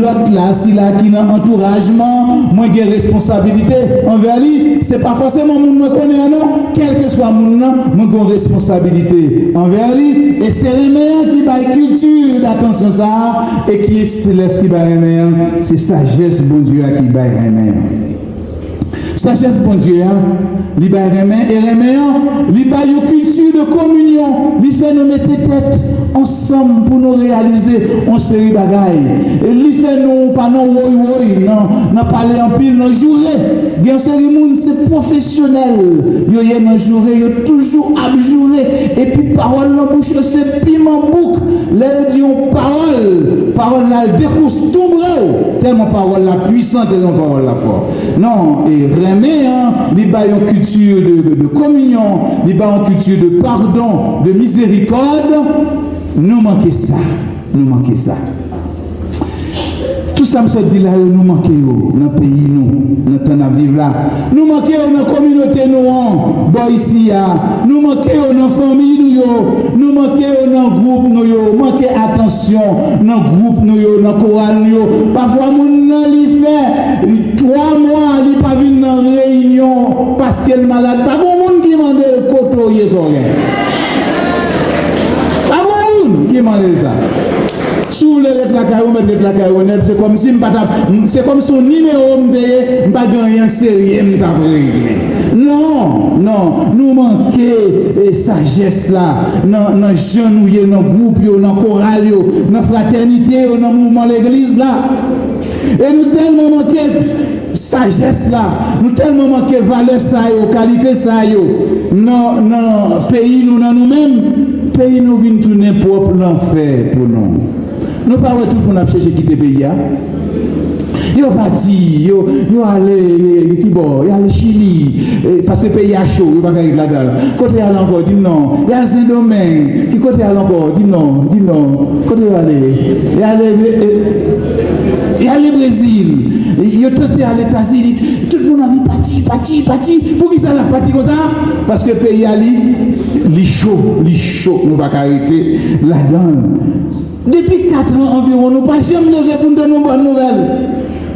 lòt la, sila ki nan antouraj mwen, mwen gen responsabilite anvè li. Se pa fòseman moun mwen konnen an non, kèlkeswa moun nan, mwen gen responsabilite anvè li. E se renmen an ki bay kilti datansyon sa a, e ki se lès ki bay renmen an? Se sajès Bondye a ki bay renmen an. Sajès Bondye a, li bay renmen, e renmen an, li bay yon kilti de kominyon. Li fè nou mete tèt ansanm pou nou reyalize yon seri bagay. E li fè nou pa nan woy woy, nan, nan pale anpil, nan joure. Gen yon seri moun, se pwofesyonèl yo ye nan joure, yo toujou ap joure. Epi pawòl nan bouch yo, se piman bouk. Lè yo di yon pawòl, pawòl la al dekoustonbre w. Tèlman pawòl la pwisan, tèlman pawòl la fò. Non, e renmen an, li bay yon kilti de, de, de kominyon, li bay yon kilti de padon, de mizerikòd. Nou manke sa. Nou manke sa. Tout sa m sot di la yo, nou manke yo nan peyi nou, nan tan n ap viv la. Nou manke yo nan kominote nou an, bò isi a. Nou manke yo nan fanmi nou yo. Nou manke yo nan gwoup nou yo. Manke atansyon nan gwoup nou yo, nan koral nou yo. Pafwa moun nan li fè twa mwa li pa vin nan reyinyon paske l malad. Pa gen moun ki mande l kote w ye sa w gen. Pa gen moun ki mande l sa. Si w vle ret lakay ou, mèt ret lakay ou nèt. Se kòmsi m pa t ap, se kòmsi yon nimewo m te ye, m pa gen anyen serye m t ap regle. Non, non, nou manke e sajès la nan, nan jan nou ye, nan gwoup yo, nan koral yo, nan fratènite yo, nan mouvman legliz la. E nou tèlman manke sajès la, nou tèlman manke valè sa yo, kalite sa yo nan, nan peyi nou, nan nou menm, peyi nou vin tounen pwòp lanfè pou nou. Nou pa wè tout moun ap chèche kite peyi a? Yo pati, yo, yo ale, e, ki bò? Yo ale Chili, e, paske peyi a cho, yo pa ka ret ladan l. Kote y ale ankò? Di m non. Y al Sendomeng. Ki kote y ale ankò? Di m non, di m non. Kote yo ale? Y ale, e, y ale Brezil. Yo tante al Etazini. Tout moun anvi pati, pati, pati. Poukisa n ap pati konsa? Paske peyi a li, li cho, li cho. Nou pa ka rete ladan l. Depi kat an anviwon, nou pa janm leve pou n tann yon bòn nouvèl.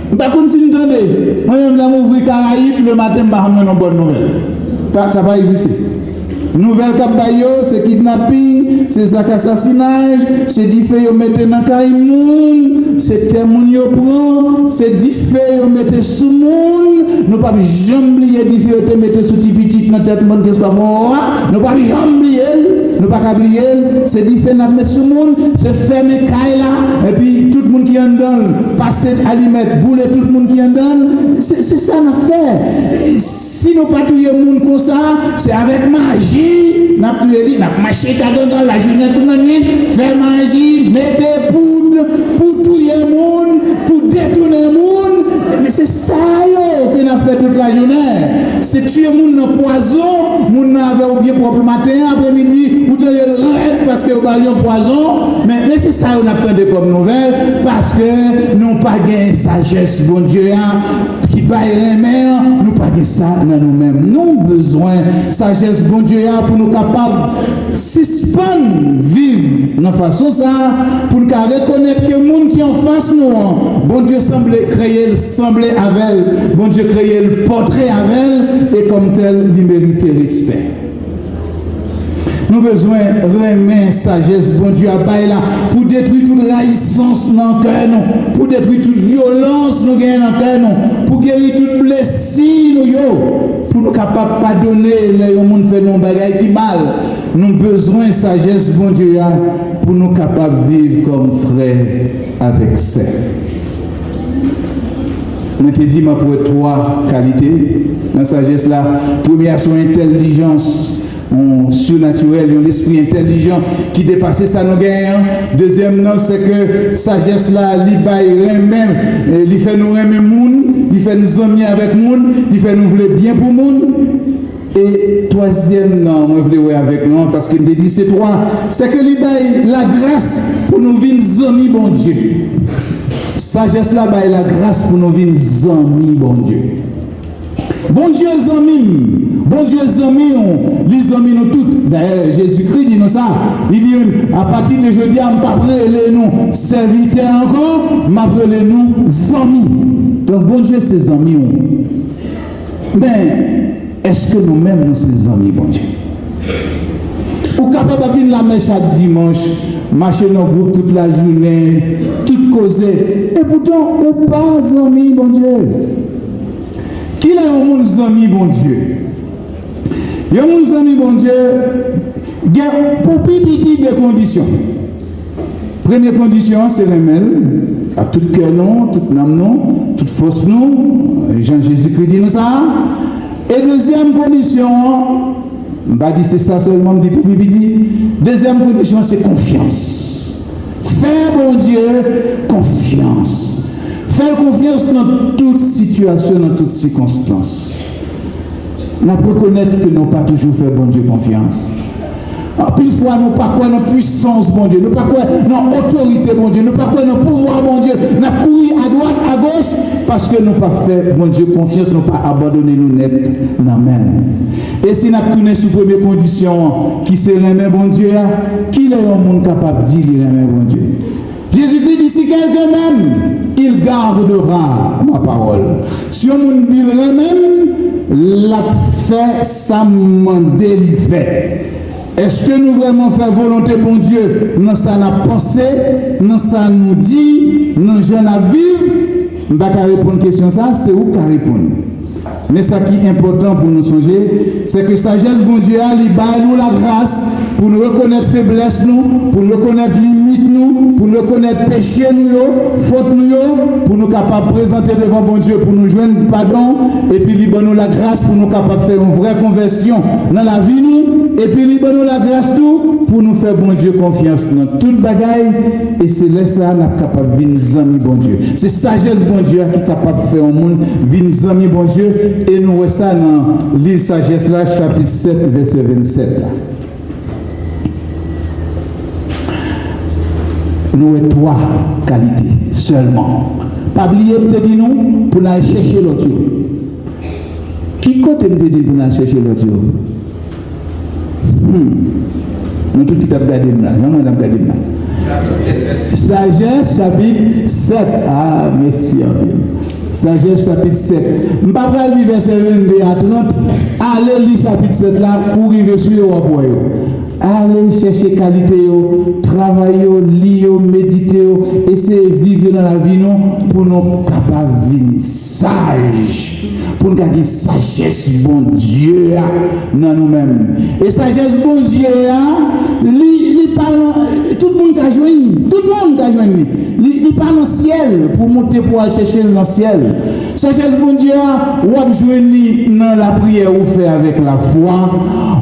M pa konn si n tande. Mwen menm, lè m ouvri Karayib, lematen, m pa janm jwenn yon bòn nouvèl. Pa, sa pa egziste. Nouvèl k ap bay yo, se kidnaping, se zak asasinaj, se dife yo mete nan kay moun, se tè moun yo pran, se dife yo mete sou moun. Nou p ap janm bliye dife yo te mete sou ti pitit nan tèt moun ki swa fon wa. Nou p ap janm bliye l. Nou pa ka bliye l. Se dife n ap met sou moun, se fèmen kay la, epi tout moun ki anndan l, pase alimèt, boule tout moun ki anndan l. Se, se sa n ap fè. Si nou pa touye moun konsa, se avèk maji n ap touye li, n ap mache ka gangan lajounen kou lannwit, fè maji, mete poud pou touye moun, pou detounen moun. Men se sa yo ke n ap fè tout lajounen. Se tiye moun nan pwazon, moun nan avè w byen pwòp maten an, apremidi, ou tande l rèd paske yo ba l yon pwazon. Men, men se sa yo n ap tande kòm nouvèl, paske nou pa gen sajès Bondye a ki bay renmen an, nou pa gen sa nan nou menm. Nou bezwen sajès Bondye a pou nou kapab sispann viv nan fason sa a, pou n ka rekonèt ke moun ki anfas nou an, Bondye sanble kreye l sanble avè l, Bondye kreye l pòtre avè l, e kòm tèl, li merite respè. Nou bezwen renmen sajès Bondye a bay la pou detwi tout rayisans nan kè nou, pou detwi tout vyolans nou genyen nan kè nou, pou geri tout blesi nou yo, pou nou kapab padone lè yon moun fè nou yon bagay ki mal. Nou bezwen sajès Bondye a pou nou kapab viv kòm frè avèk sè. Mwen te di m ap wè twa kalite nan sajès la. Premye a se yon entèlijans, yon sinatirèl, yon lespri entèlijan ki depase sa nou genyen an. Dezyèm nan, se ke sajès la, li bay renmen, eh, li fè nou renmen moun, li fè n zanmi avèk moun, li fè nou vle byen pou moun. E twazyèm nan, mwen vle wè avèk nou an, paske m te di se twa, se ke li bay lagras pou nou vin zanmi Bondye. Sajès la bay lagras pou nou vin zanmi Bondye. Bondye zanmi m, Bondye zanmi w, li zanmi nou tout. Dayè, Jezikri di nou sa. Li di, apati de jodi a, m p ap rele nou sèvitè ankò, m ap rele nou zanmi. Donk, Bondye se zanmi w. Men, èske nou menm, nou se zanmi Bondye? Ou kapab ap vin lamès chak dimanch, mache nan gwoup tout lajounen, tout koze, epoutan ou pa zanmi Bondye. Kilè yon moun zanmi Bondye? Yon moun zanmi Bondye gen pou pi piti de kondisyon. Premye kondisyon an se renmen l ak tout kè nou, tout nanm nou, tout fòs nou, jan Jezikri di nou sa. E dezyèm kondisyon an, m pa di se sa sèlman, m di pou pi piti. Dezyèm kondisyon an se konfyans. Fè Bondye konfyans. Fè l konfyans nan tout sitiyasyon, nan tout sikonstans. N ap rekonèt ke nou pa toujou fè Bondye konfyans. Anpil fwa, nou pa kwè nan pwisans Bondye, nou pa kwè nan otorite Bondye, nou pa kwè nan pouvwa Bondye. N ap kouri adwat, agoch, paske nou pa fè Bondye konfyans, nou pa abandone nou nèt nan men l. E si n ap tounen sou premye kondisyon an, ki se renmen Bondye a, kilè yon moun kapab di li renmen Bondye? Jezikri di, si quelqu'un m'aime, il gardera ma parole. Si yon moun di l renmen m, l ap fè sa m mande li fè. Èske nou vrèman fè volonte Bondye nan sa n ap panse, nan sa nou di, nan jan n ap viv? M pa ka reponn kesyon sa a, se ou k ka reponn. Men sa ki enpòtan pou nou sonje, se ke sajès Bondye a, li bay nou lagras pou nou rekonèt feblès nou, pou nou rekonèt limit nou, pou nou rekonèt peche nou yo, fòt nou yo, pou nou kapab prezante devan Bondye, pou nou jwenn padon, epi li ban nou lagras pou nou kapab fè yon vrè konvèsyon nan lavi nou, epi li ban nou lagras tou pou nou fè Bondye konfyans nan tout bagay, e se lè sa a n ap kapab vin zanmi Bondye. Se sajès Bondye a ki kapab fè yon moun vin zanmi Bondye, e nou wè sa nan liv Sajès la, chapit sèt, vèsè vennsèt la. Nou wè twa kalite sèlman. Pa bliye, m te di nou pou n al chèche lòt yo. Ki kote m te di n pou n al chèche lòt yo? Hmm. Nou tout ki t ap gade m la, nan mwen n ap gade m la. Sajès, chapit sèt. Ah, mèsi anpil. Sajès, chapit sèt. M pa pral li vèsè vennde a trant. Ale li chapit sèt la, kou rive sou yo, w ap wè yo. Ale chèche kalite yo, travay yo, li yo, medite yo, eseye viv yo nan lavi nou pou nou kapab vin saj, pou n ka gen sajès Bondye a nan nou menm. E sajès Bondye a, li, li pa nan, tout moun ka jwenn li, tout moun ka jwenn li. Li, li pa nan syèl pou w monte pou w al chèche l nan syèl. Sajès Bondye a, w ap jwenn li nan lapriyè ou fè avèk lafwa.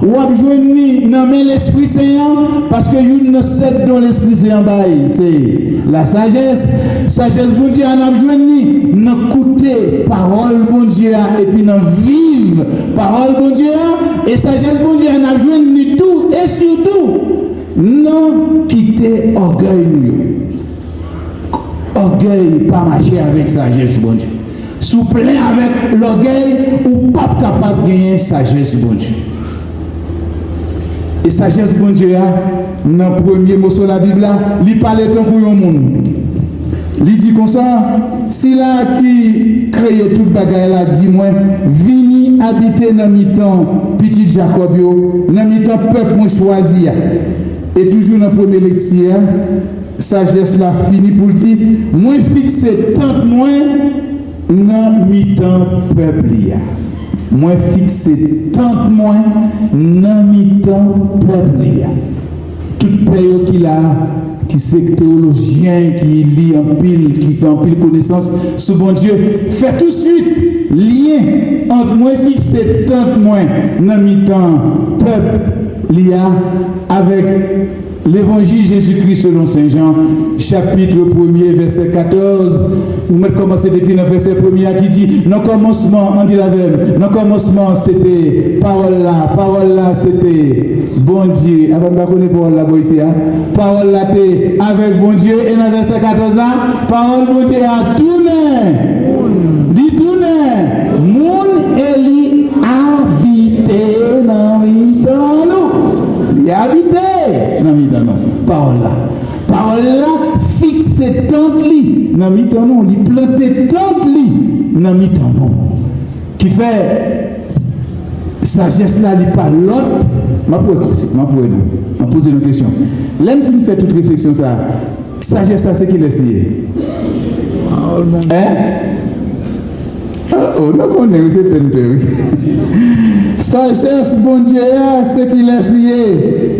W ap jwenn li nan men Lespri Sen an, paske youn nan sèt don Lespri Sen an bay, se lasajès. Sajès Bondye a, n ap jwenn li nan koute pawòl Bondye a, epi nan viv pawòl Bondye a. E sajès Bondye a, n ap jwenn li tou, e sitou, nan kite ògèy nou yo. Ògèy pa mache avèk sajès Bondye. Si w plen avèk lògèy, ou p ap kapab genyen sajès Bondye. E sajès Bondye a, nan premye moso Labib la, li pale tankou yon moun. Li di konsa, Sila ki kreye tout bagay la di mwen, vini abite nan mitan pitit Jakòb yo, nan mitan pèp mwen chwazi a. E toujou nan premye lekti a, sajès la fini pou l di, mwen fikse tant mwen nan mitan pèp li a. Mwen fikse tant mwen nan mitan pèp li a. Tout pè yo ki la, ki se teyolojyen, ki li anpil, ki gen anpil konesans sou Bondye, fè tousuit lyen ant mwen fikse tant mwen nan mitan pèp li a avèk Levanjil Jezikri selon Sen Jan, chapit premye, vèsè katòz. Nou mèt kòmanse depi nan vèsè premye a ki di, nan kòmansman, ann di l avè m, nan kòmansman se te Pawòl la, Pawòl la se te Bondye. Apa n pa konnen Pawòl la bò isi a? Pawòl la te avèk Bondye, e nan vèsè katòz la, Pawòl Bondye a tounen, li tounen moun e li abite nan mitan nou. Li abite nan mitan nou. Pawòl la. Pawòl la fikse tant li nan mitan nou. Li plante tant li nan mitan nou. Ki fè, sajès la, li pa lòt. M ap wè, m ap wè nou. M ap poze nou kesyon. Lè n fin fè tout refleksyon sa a, sajès la, se kilès li ye? Hein? Oh, nou konnen, wi, se pè n pè, wi. Sajès Bondye a, se kilès li ye?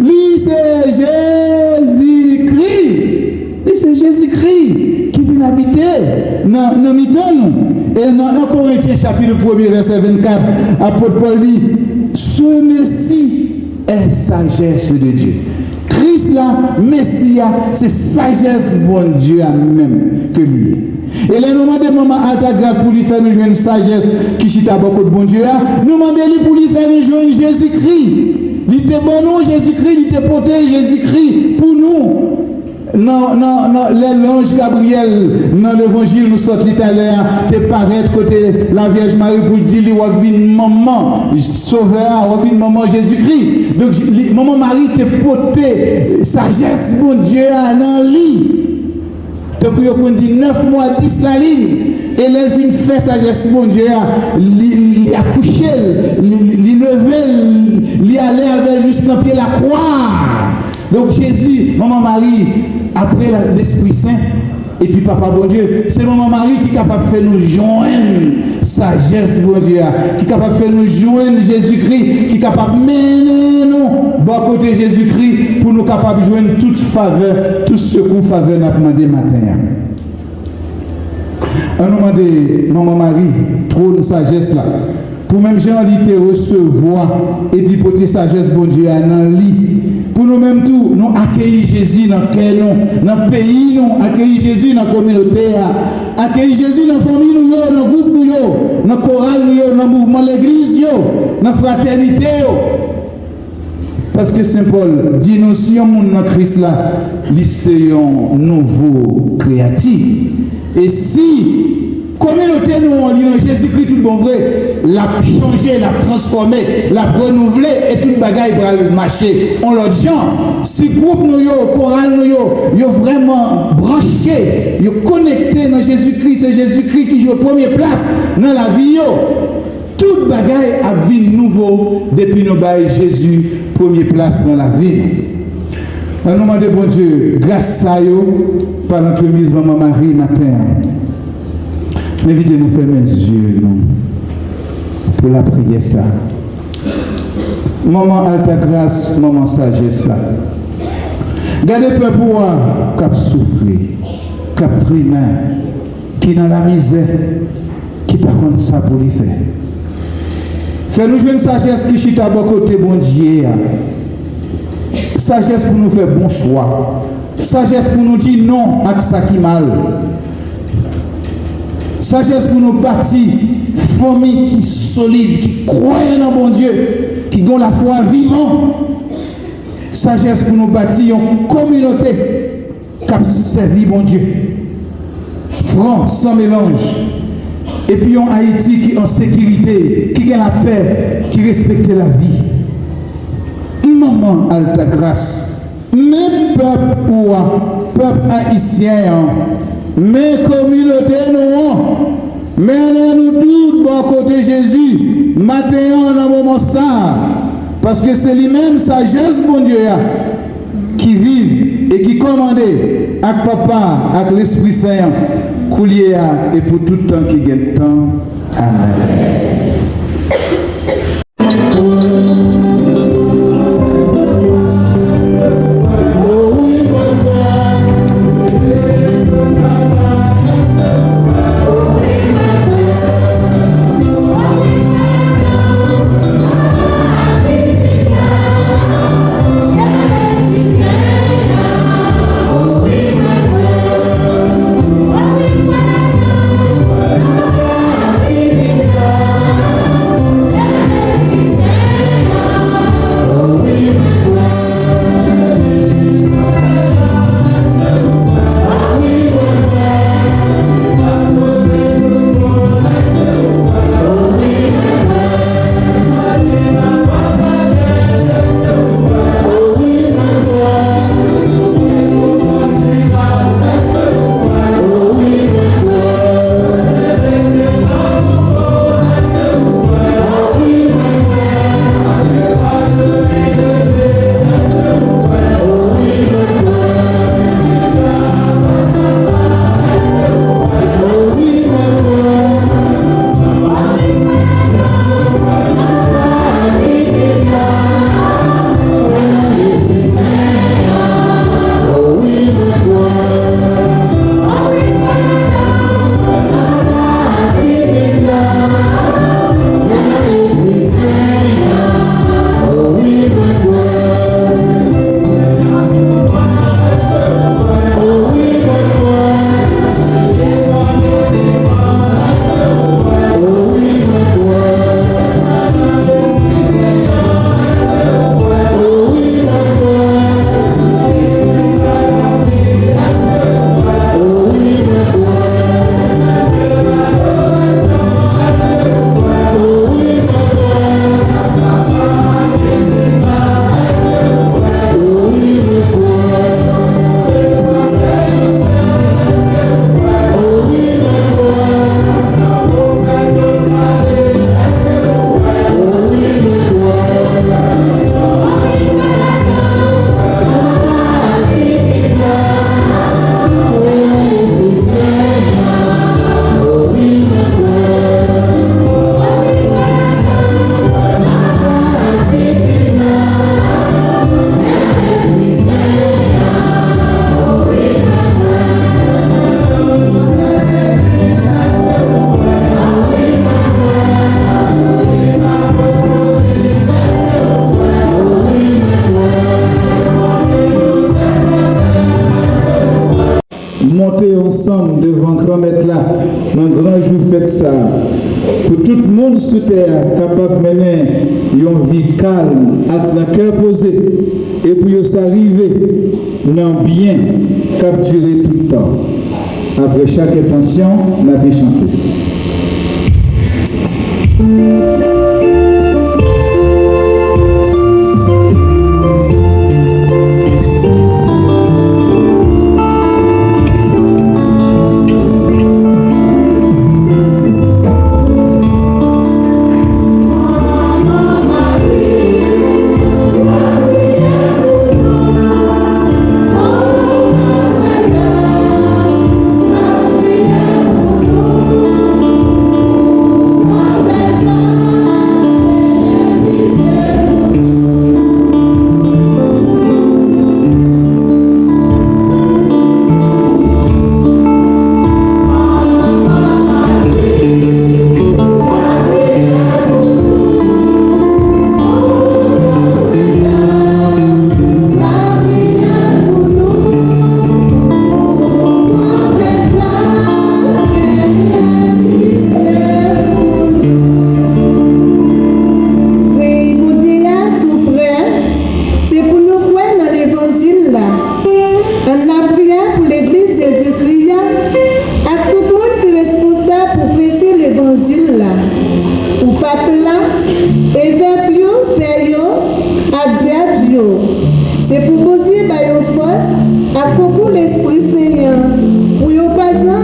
Li se Jezikri. Li se Jezikri ki vin abite nan, nan mitan nou. E nan en Korentyen chapit premye, vèsè vennkat, apot Pòl di, ce Messie est sagesse de Dieu. Kris la, Mesi a, se sajès Bondye a menm ke li ye. E lè nou mande Manman Altagras pou li fè nou jwenn sajès ki chita bò kot Bondye a, nou mande li pou li fè nou jwenn Jezikri. Li te ban nou Jezikri, li te pote Jezikri pou nou. Nan, nan, nan, lè lanj Gabriyèl nan levanjil nou sot li talè a te parèt kote Lavyèj Mari pou l di li, w ap vin manman Sovè a, w ap vin manman Jezikri. Donk, li, Manman Mari te pote sajès Bondye a nan li. Tankou yo konn di nèf mwa dis lalin. E lè l fin fè sajès Bondye a, li, li akouche l, li, li, li leve l, li ale avè l jis nan pye lakwa a. Donk, Jezi, Manman Mari, apre la, Lespri Sen, epi Papa Bondye, se Manman Mari ki kapab fè nou jwenn sajès Bondye a, ki kapab fè nou jwenn Jezikri, ki kapab mennen nou bò kote Jezikri pou nou kapab jwenn tout favè, tout sekou, favè n ap mande maten an. Ann nou mande Manman Mari, twòn sajès la, pou menm jan li te resevwa epi pote sajès Bondye a nan li, pou nou menm tou, nou akeyi Jezi nan kè nou, nan peyi nou, akeyi Jezi nan kominote a, akeyi Jezi nan fanmi nou yo, nan gwoup nou yo, nan koral nou yo, nan mouvman legliz yo, nan fratènite yo. Paske Sen Pòl di nou, si yon moun nan Kris la, li se yon nouvo kreyati. E si kominote nou an, li nan Jezikri tout bon vre, l ap chanje, l ap transfòme, l ap renouvle, e tout bagay pral mache yon lòt jan. Si gwoup nou yo, koral nou yo, yo vrèman branche, yo konekte nan Jezikri, se Jezikri ki jwe premye plas nan lavi yo. Tout bagay ap vin nouvo depi nou bay Jezi premye plas nan lavi nou. Ann nou mande Bondye gras sa yo pa lantremis Manman Mari maten an. M envite nou fèmen zye nou pou lapriyè sa. Manman Altagras, Manman Sajès la. Gade pèp ou a k ap soufri, k ap trimen, ki nan lamizè, ki pa konn sa pou li fè. Fè nou jwenn sajès ki chita bò kote Bondye a. Sajès pou nou fè bon chwa. Sajès pou nou di non ak sa ki mal. Sajès pou nou bati fanmi ki solid, ki kwè nan Bondye, ki gen lafwa vivan. Sajès pou nou bati yon kominote k ap sèvi Bondye, fran, san melanj, epi yon Ayiti ki an sekirite, ki gen lapè, ki respekte lavi. Manman Altagras, men pèp ou a, pèp ayisyen an, Men kominote nou an, mennen nou tout bò kote Jezi, maten an nan moman sa a, paske se li menm sajès Bondye a ki viv e ki kòmande ak Papa ak Lespri Sen an, koulye a e pou tout tan ki gen tan. Amèn. Monte ansanm devan Granmèt la nan gran jou fèt sa a, pou tout moun sou tè a kapab mennen yon vi kalm ak nan kè poze, e pou yo sa rive nan byen k ap dire tout tan. Apre chak entansyon, n ape chante. Rèy Bondye a tou prè, se pou nou kwè nan levanjil la. Ann lapriyè pou legliz Jezikri a ak tout moun ki responsab pou preche levanjil la, pou pap la, evèk yo, pè yo, ak dyak yo. Se pou Bondye ba yo fòs ak konkou Lespri Sen an, pou yo pa janm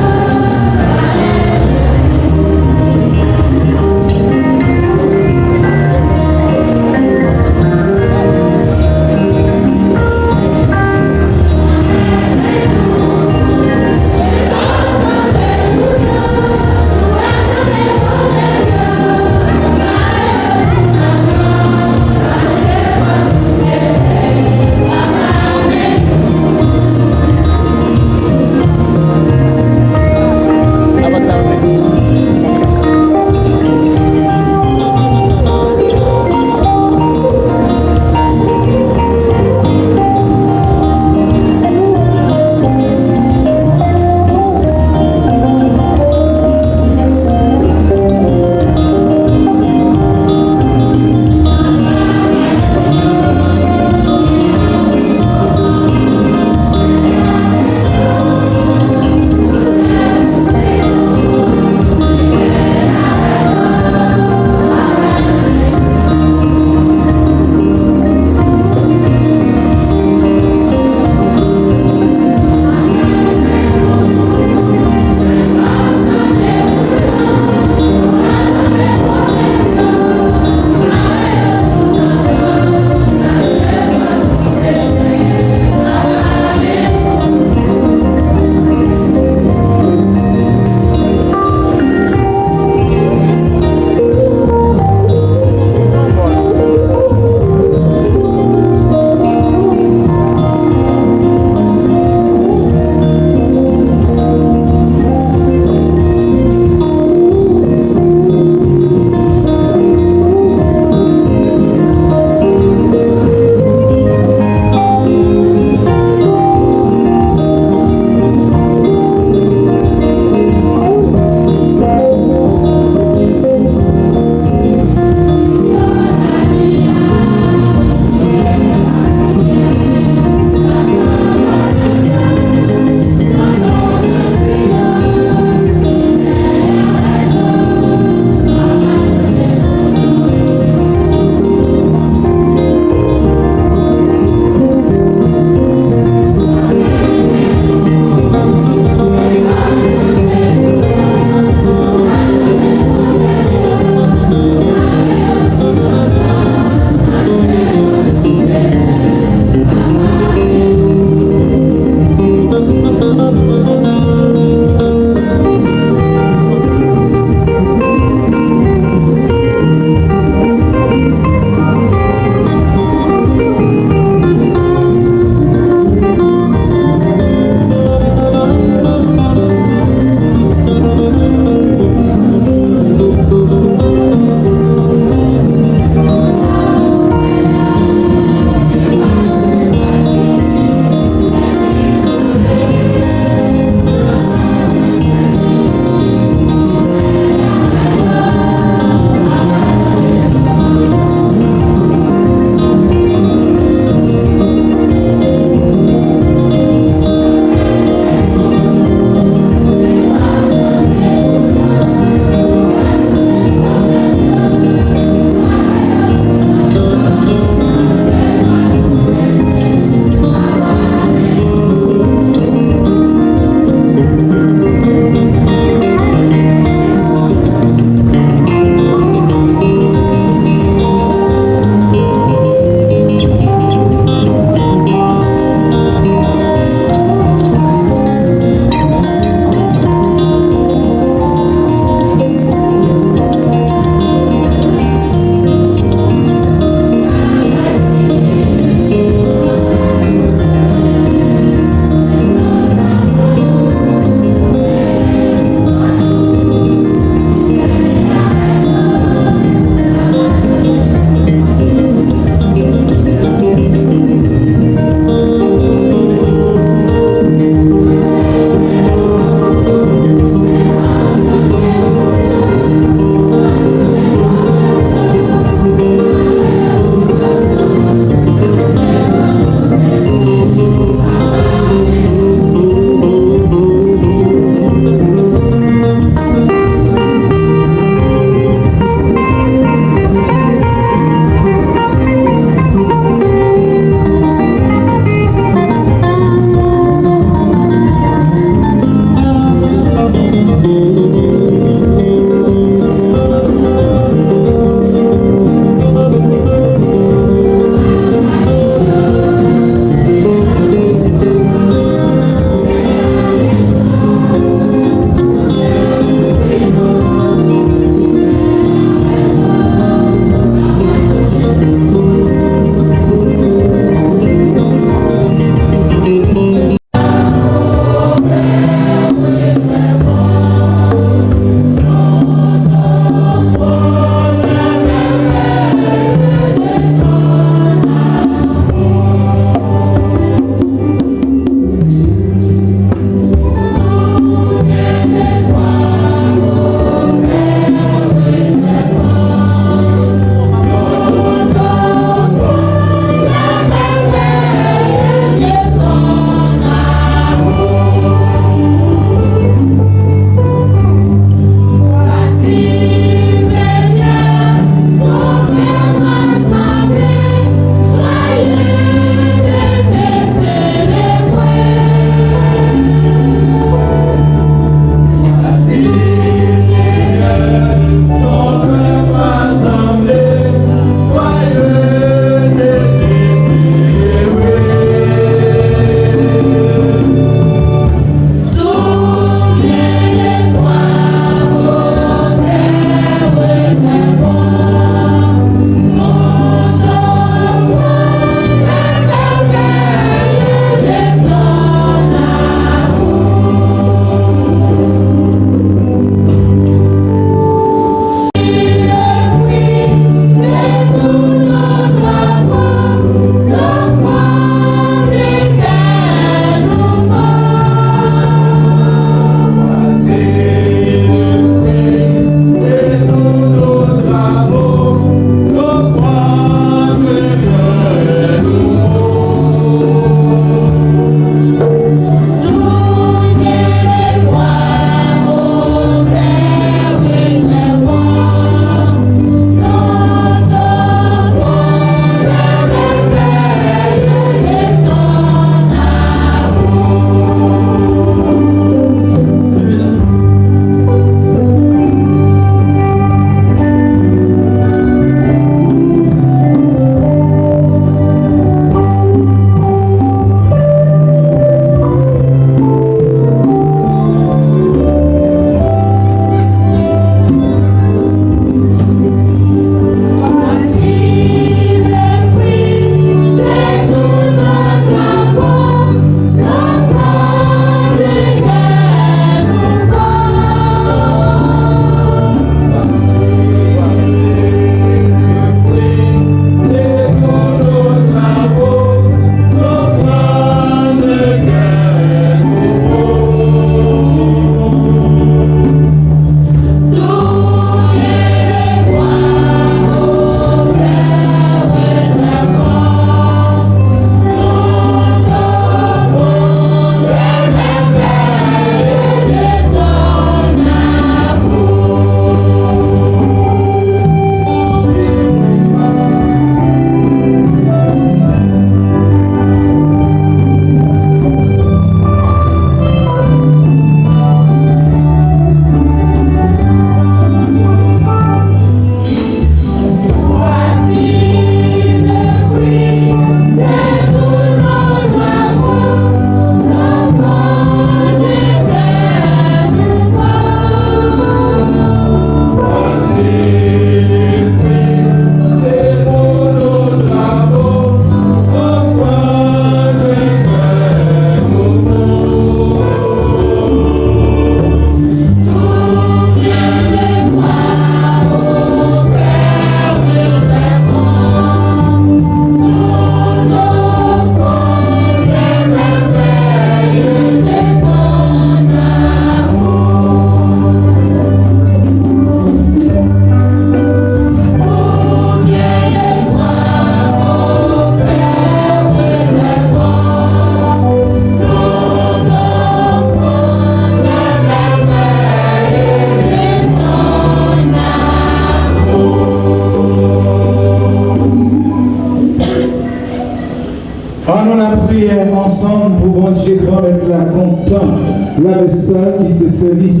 Lapriyè ansanm pou Bondye Granmèt la kontan. Lamès sa ki se sèvis.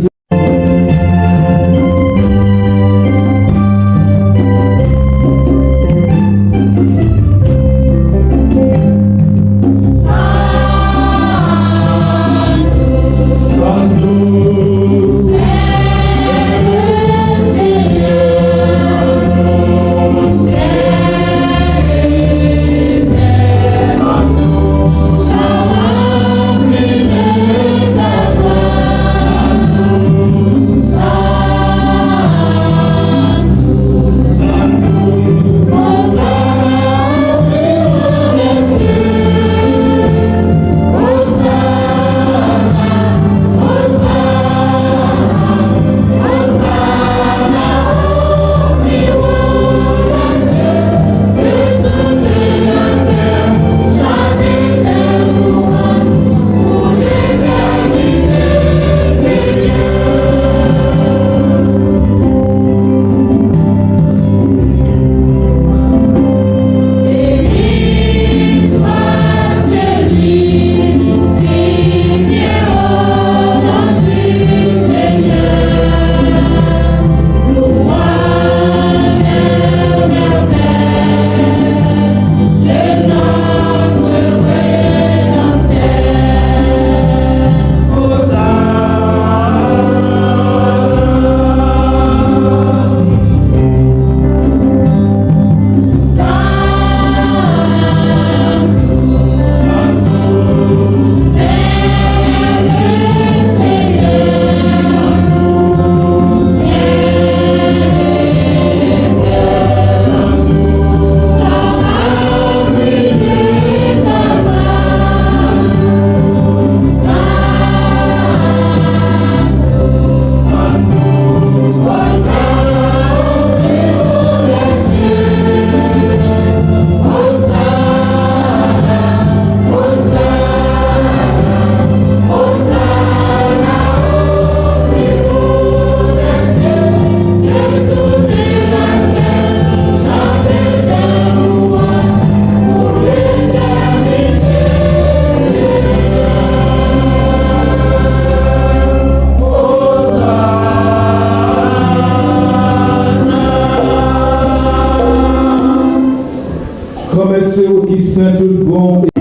Granmèt, se ou ki sen tout bon.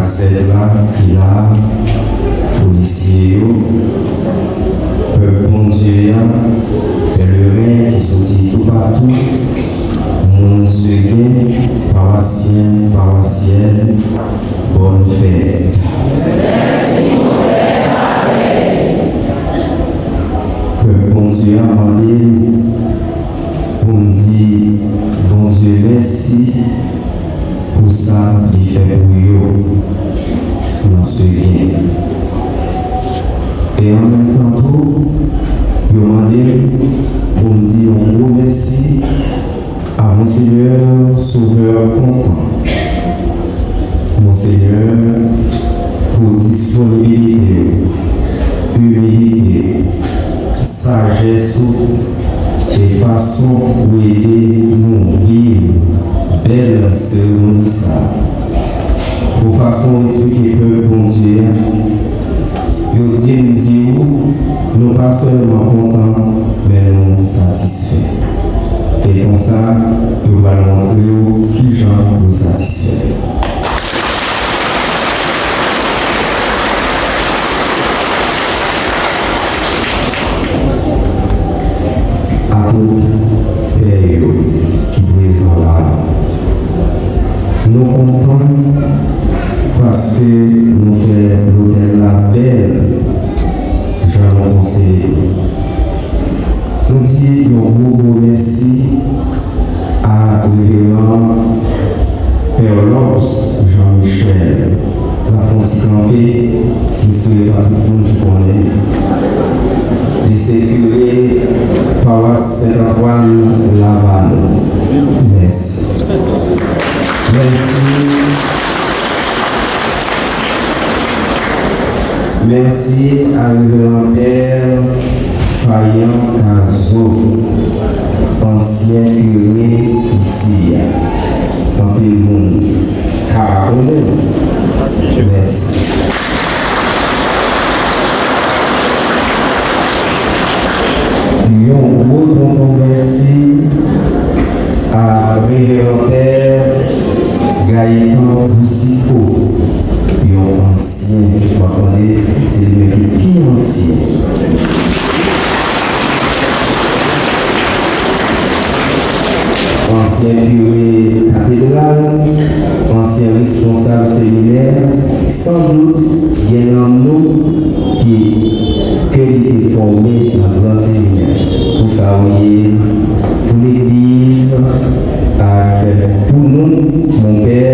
Sèk la ki la, polisye yo, pèp Bondye a, pèleren ki soti toupatou, moun Segè, pawasyen, pawasyèn, bòn fèt. Pèp Bondye a mande m pou m di Bondye mèsi pou sa li fè pou yo nan Segè. E an menm tan tou, yo mande m pou m di yon gwo mèsi a Monsenyè Sauveur Content. Monsenyè, pou disponibilite w, imilite w, sajès ou, e fason ou ede nou viv bèl seremoni sa a. Pou fason w esplike pèp Bondye a, yo di m di w, nou pa sèlman kontan, men nou satisfè. E konsa, yo pral montre w kijan yo satisfè. A tout pè yo ki prezan la, nou kontan paske nou fè lotèl la bèl jan nou konseye. Nou di yon gwo, gwo mèsi a Reveran Pè Lobs Jean Michel. N ap fè yon ti kanpe, m espere pa tout moun ki konnen. Li se kire pawas Sent Antwàn Lavalo. Mèsi. Mèsi. Mèsi a Reveran Pè Fayan Kazo, ansyen kire isi a. Anpil moun ka pa konnen l. Mèsi. Yon gwo tonton mèsi a Reveran Pè Gaétan Boucicault, yon ansyen, m ap mande, se li menm ki pi ansyen. Ansyen kire katedral, ansyen responsab seminè, san dout gen nan nou ki ke li te fòme nan gran seminè. Pou sa w ye, pou legliz, ak pou nou, monpè,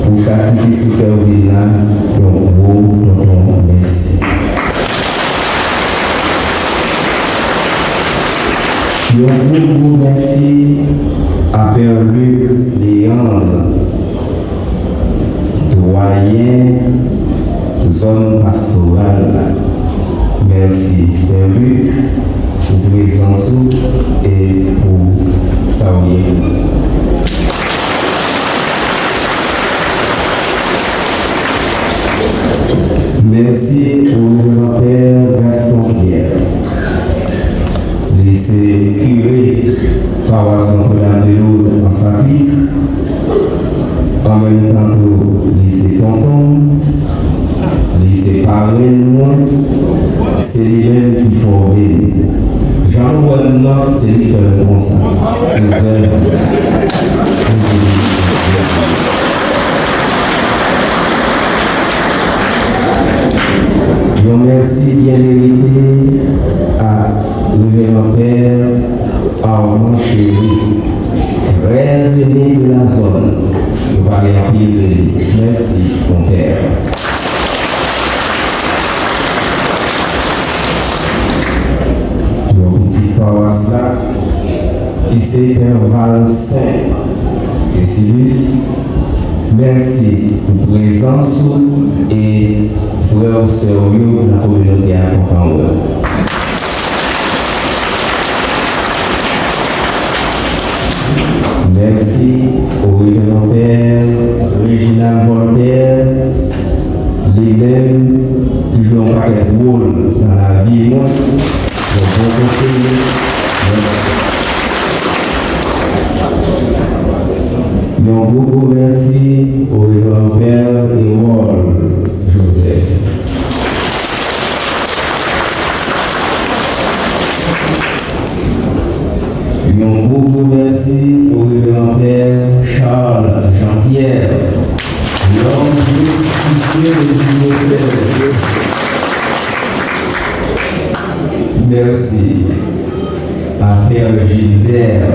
pou sakrifis ou fè ou vin la, yon gwo tonton mèsi. Yon gwo, gwo mèsi a Pè Luc Léandre, dwayen zòn pastoral la. Mèsi, Pè Luc, pou prezans ou e pou sa w ye. Mèsi, Reveran Pè Gaston Pierre. Li se kire pawas Notre-Dame de Lourdes Anse à Pitre. An menm tan tou, li se tonton m, li se parenn mwen, se li menm ki fòme m. Jan nou wè m nan, se li k fè m konsa. Se zèv. Yon mèsi byen merite a Reveran Pè Armand Chéry, très aimé de la zone. Nou pale anpil de li. Mèsi, monpè. Yon pitit pawas la, ki se Pè Valcin Cécilus, mèsi pou prezans ou e frè w, sè w yo nan kominote a kontan wè w. Mèsi o Reveran Pè Reginald Voltaire, li menm ki jwe yon pakèt wòl nan lavi mwen, yon bon konseye. Mèsi. Yon gwo, gwo mèsi Au révérend Père Erol Joseph. Yon gwo, gwo mèsi au révérend Père Charles Jean-Pierre, l'homme prestigieux de diocèse. Mèsi a Pè Gilbert,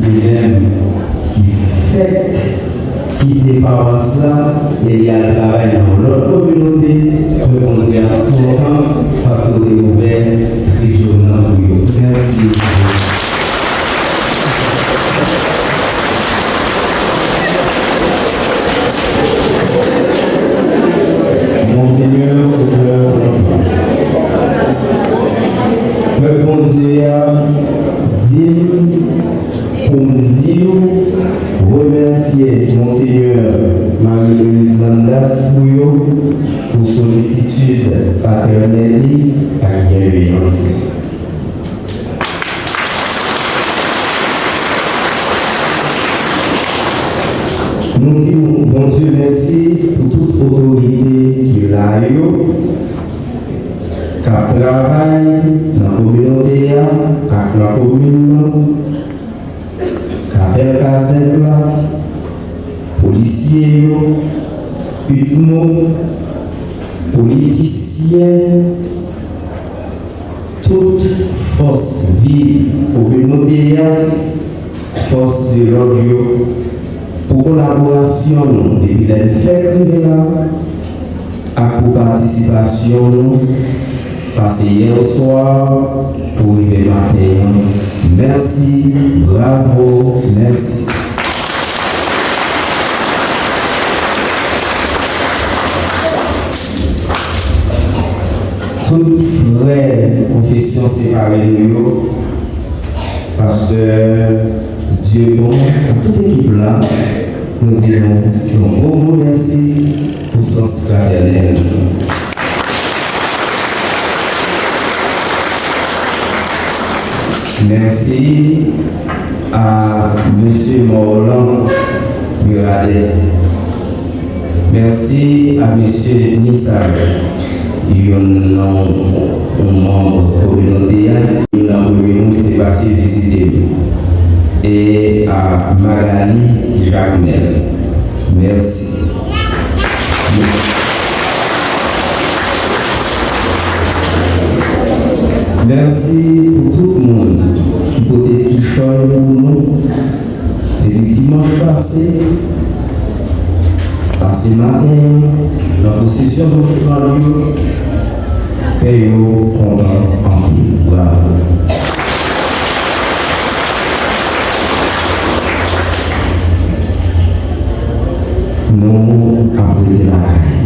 li menm ki fèk kite pawas la e li al travay nan yon lòt kominote, ke Bondye ap kontan paske w te ouvè tribinal pou yo. Mèsi. Monseigneur, Seigneur, pèp Bondye a di m pou m di w, remèsye Monseigneur Marie-Louise Landas Pouyo pou solisitid patènèl li ak byenveyans li. Nou di Bondye mèsi pou tout otorite ki la yo, k ap travay nan kominote a ak nan komin nan, kapèl kazèk la, polisye yo, utmo, politisyen, tout fòs viv kominote a, fòs de lòd yo, pou kolaborasyon nou depi lè n fèk rive la, ak pou patisipasyon nou pase yè swa pou rive maten an. Mèsi, bravo, mèsi. Tout frè konfesyon separe nou yo, pastè Dieugon, ak tout ekip la, nou di nou yon gwo, gwo mèsi pou sans fratènèl. Mèsi a mesye Morlan Muradet. Mèsi a mesye Nisaj, youn nan yon manm kominote a, youn nan premye moun ki te pase vizite m, e a Magali Jakmèl. Mèsi. Mèsi pou tout moun ki pote kichòy pou nou. Depi dimanch pase, pase maten an, nan pwosesyon ofrann yo, pè yo kontan anpil. Bravo. Nou ap rete lakay.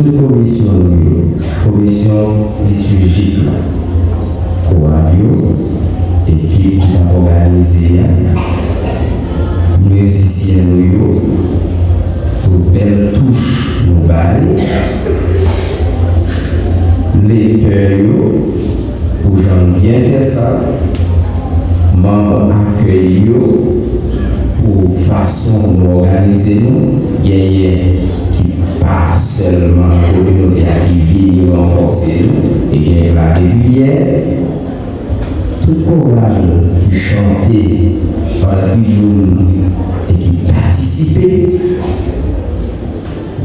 Tout komisyon nou yo, komisyon litirjik la, koral yo, ekip ki t ap òganize a, mizisyen nou yo, pou bèl touch nou bay, lektè yo, pou jan n byen fè sa, manm akèy yo, pou fason nou òganize nou, genyen ki pa sèlman kominote a ki vini ranfòse nou, e genyen la depi yè, tout koral ki chante pandan tridjoul e ki patisipe,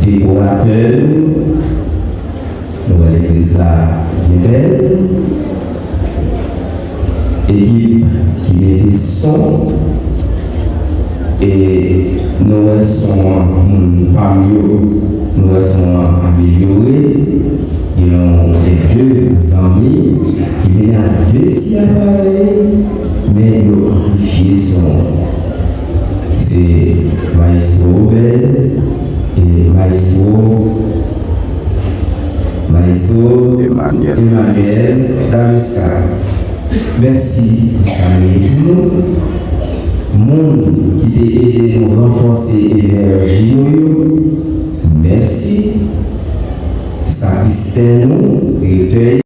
dekoratè nou, nou wè legliz la byen bèl. Ekip ki mete son, e nou wè son an, moun pa m yo, nou wè son an amelyore. Gen yon, gen de zanmi ki vini ak de ti aparèy, men yo anplifye son an. Se Maestro Obed e Maestro, Maestro Emmanuel. Emmanuel Davisca. Mèsi pou sa nou ye pou nou. Moun ki te ede nou ranfòse enèji nou yo, mèsi. Sakristen nou, direktè.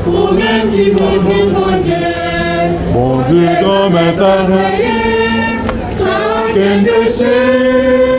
Ou menm ki Bondye, Bondye. Bondye granmèt a zeye, san okenn peche.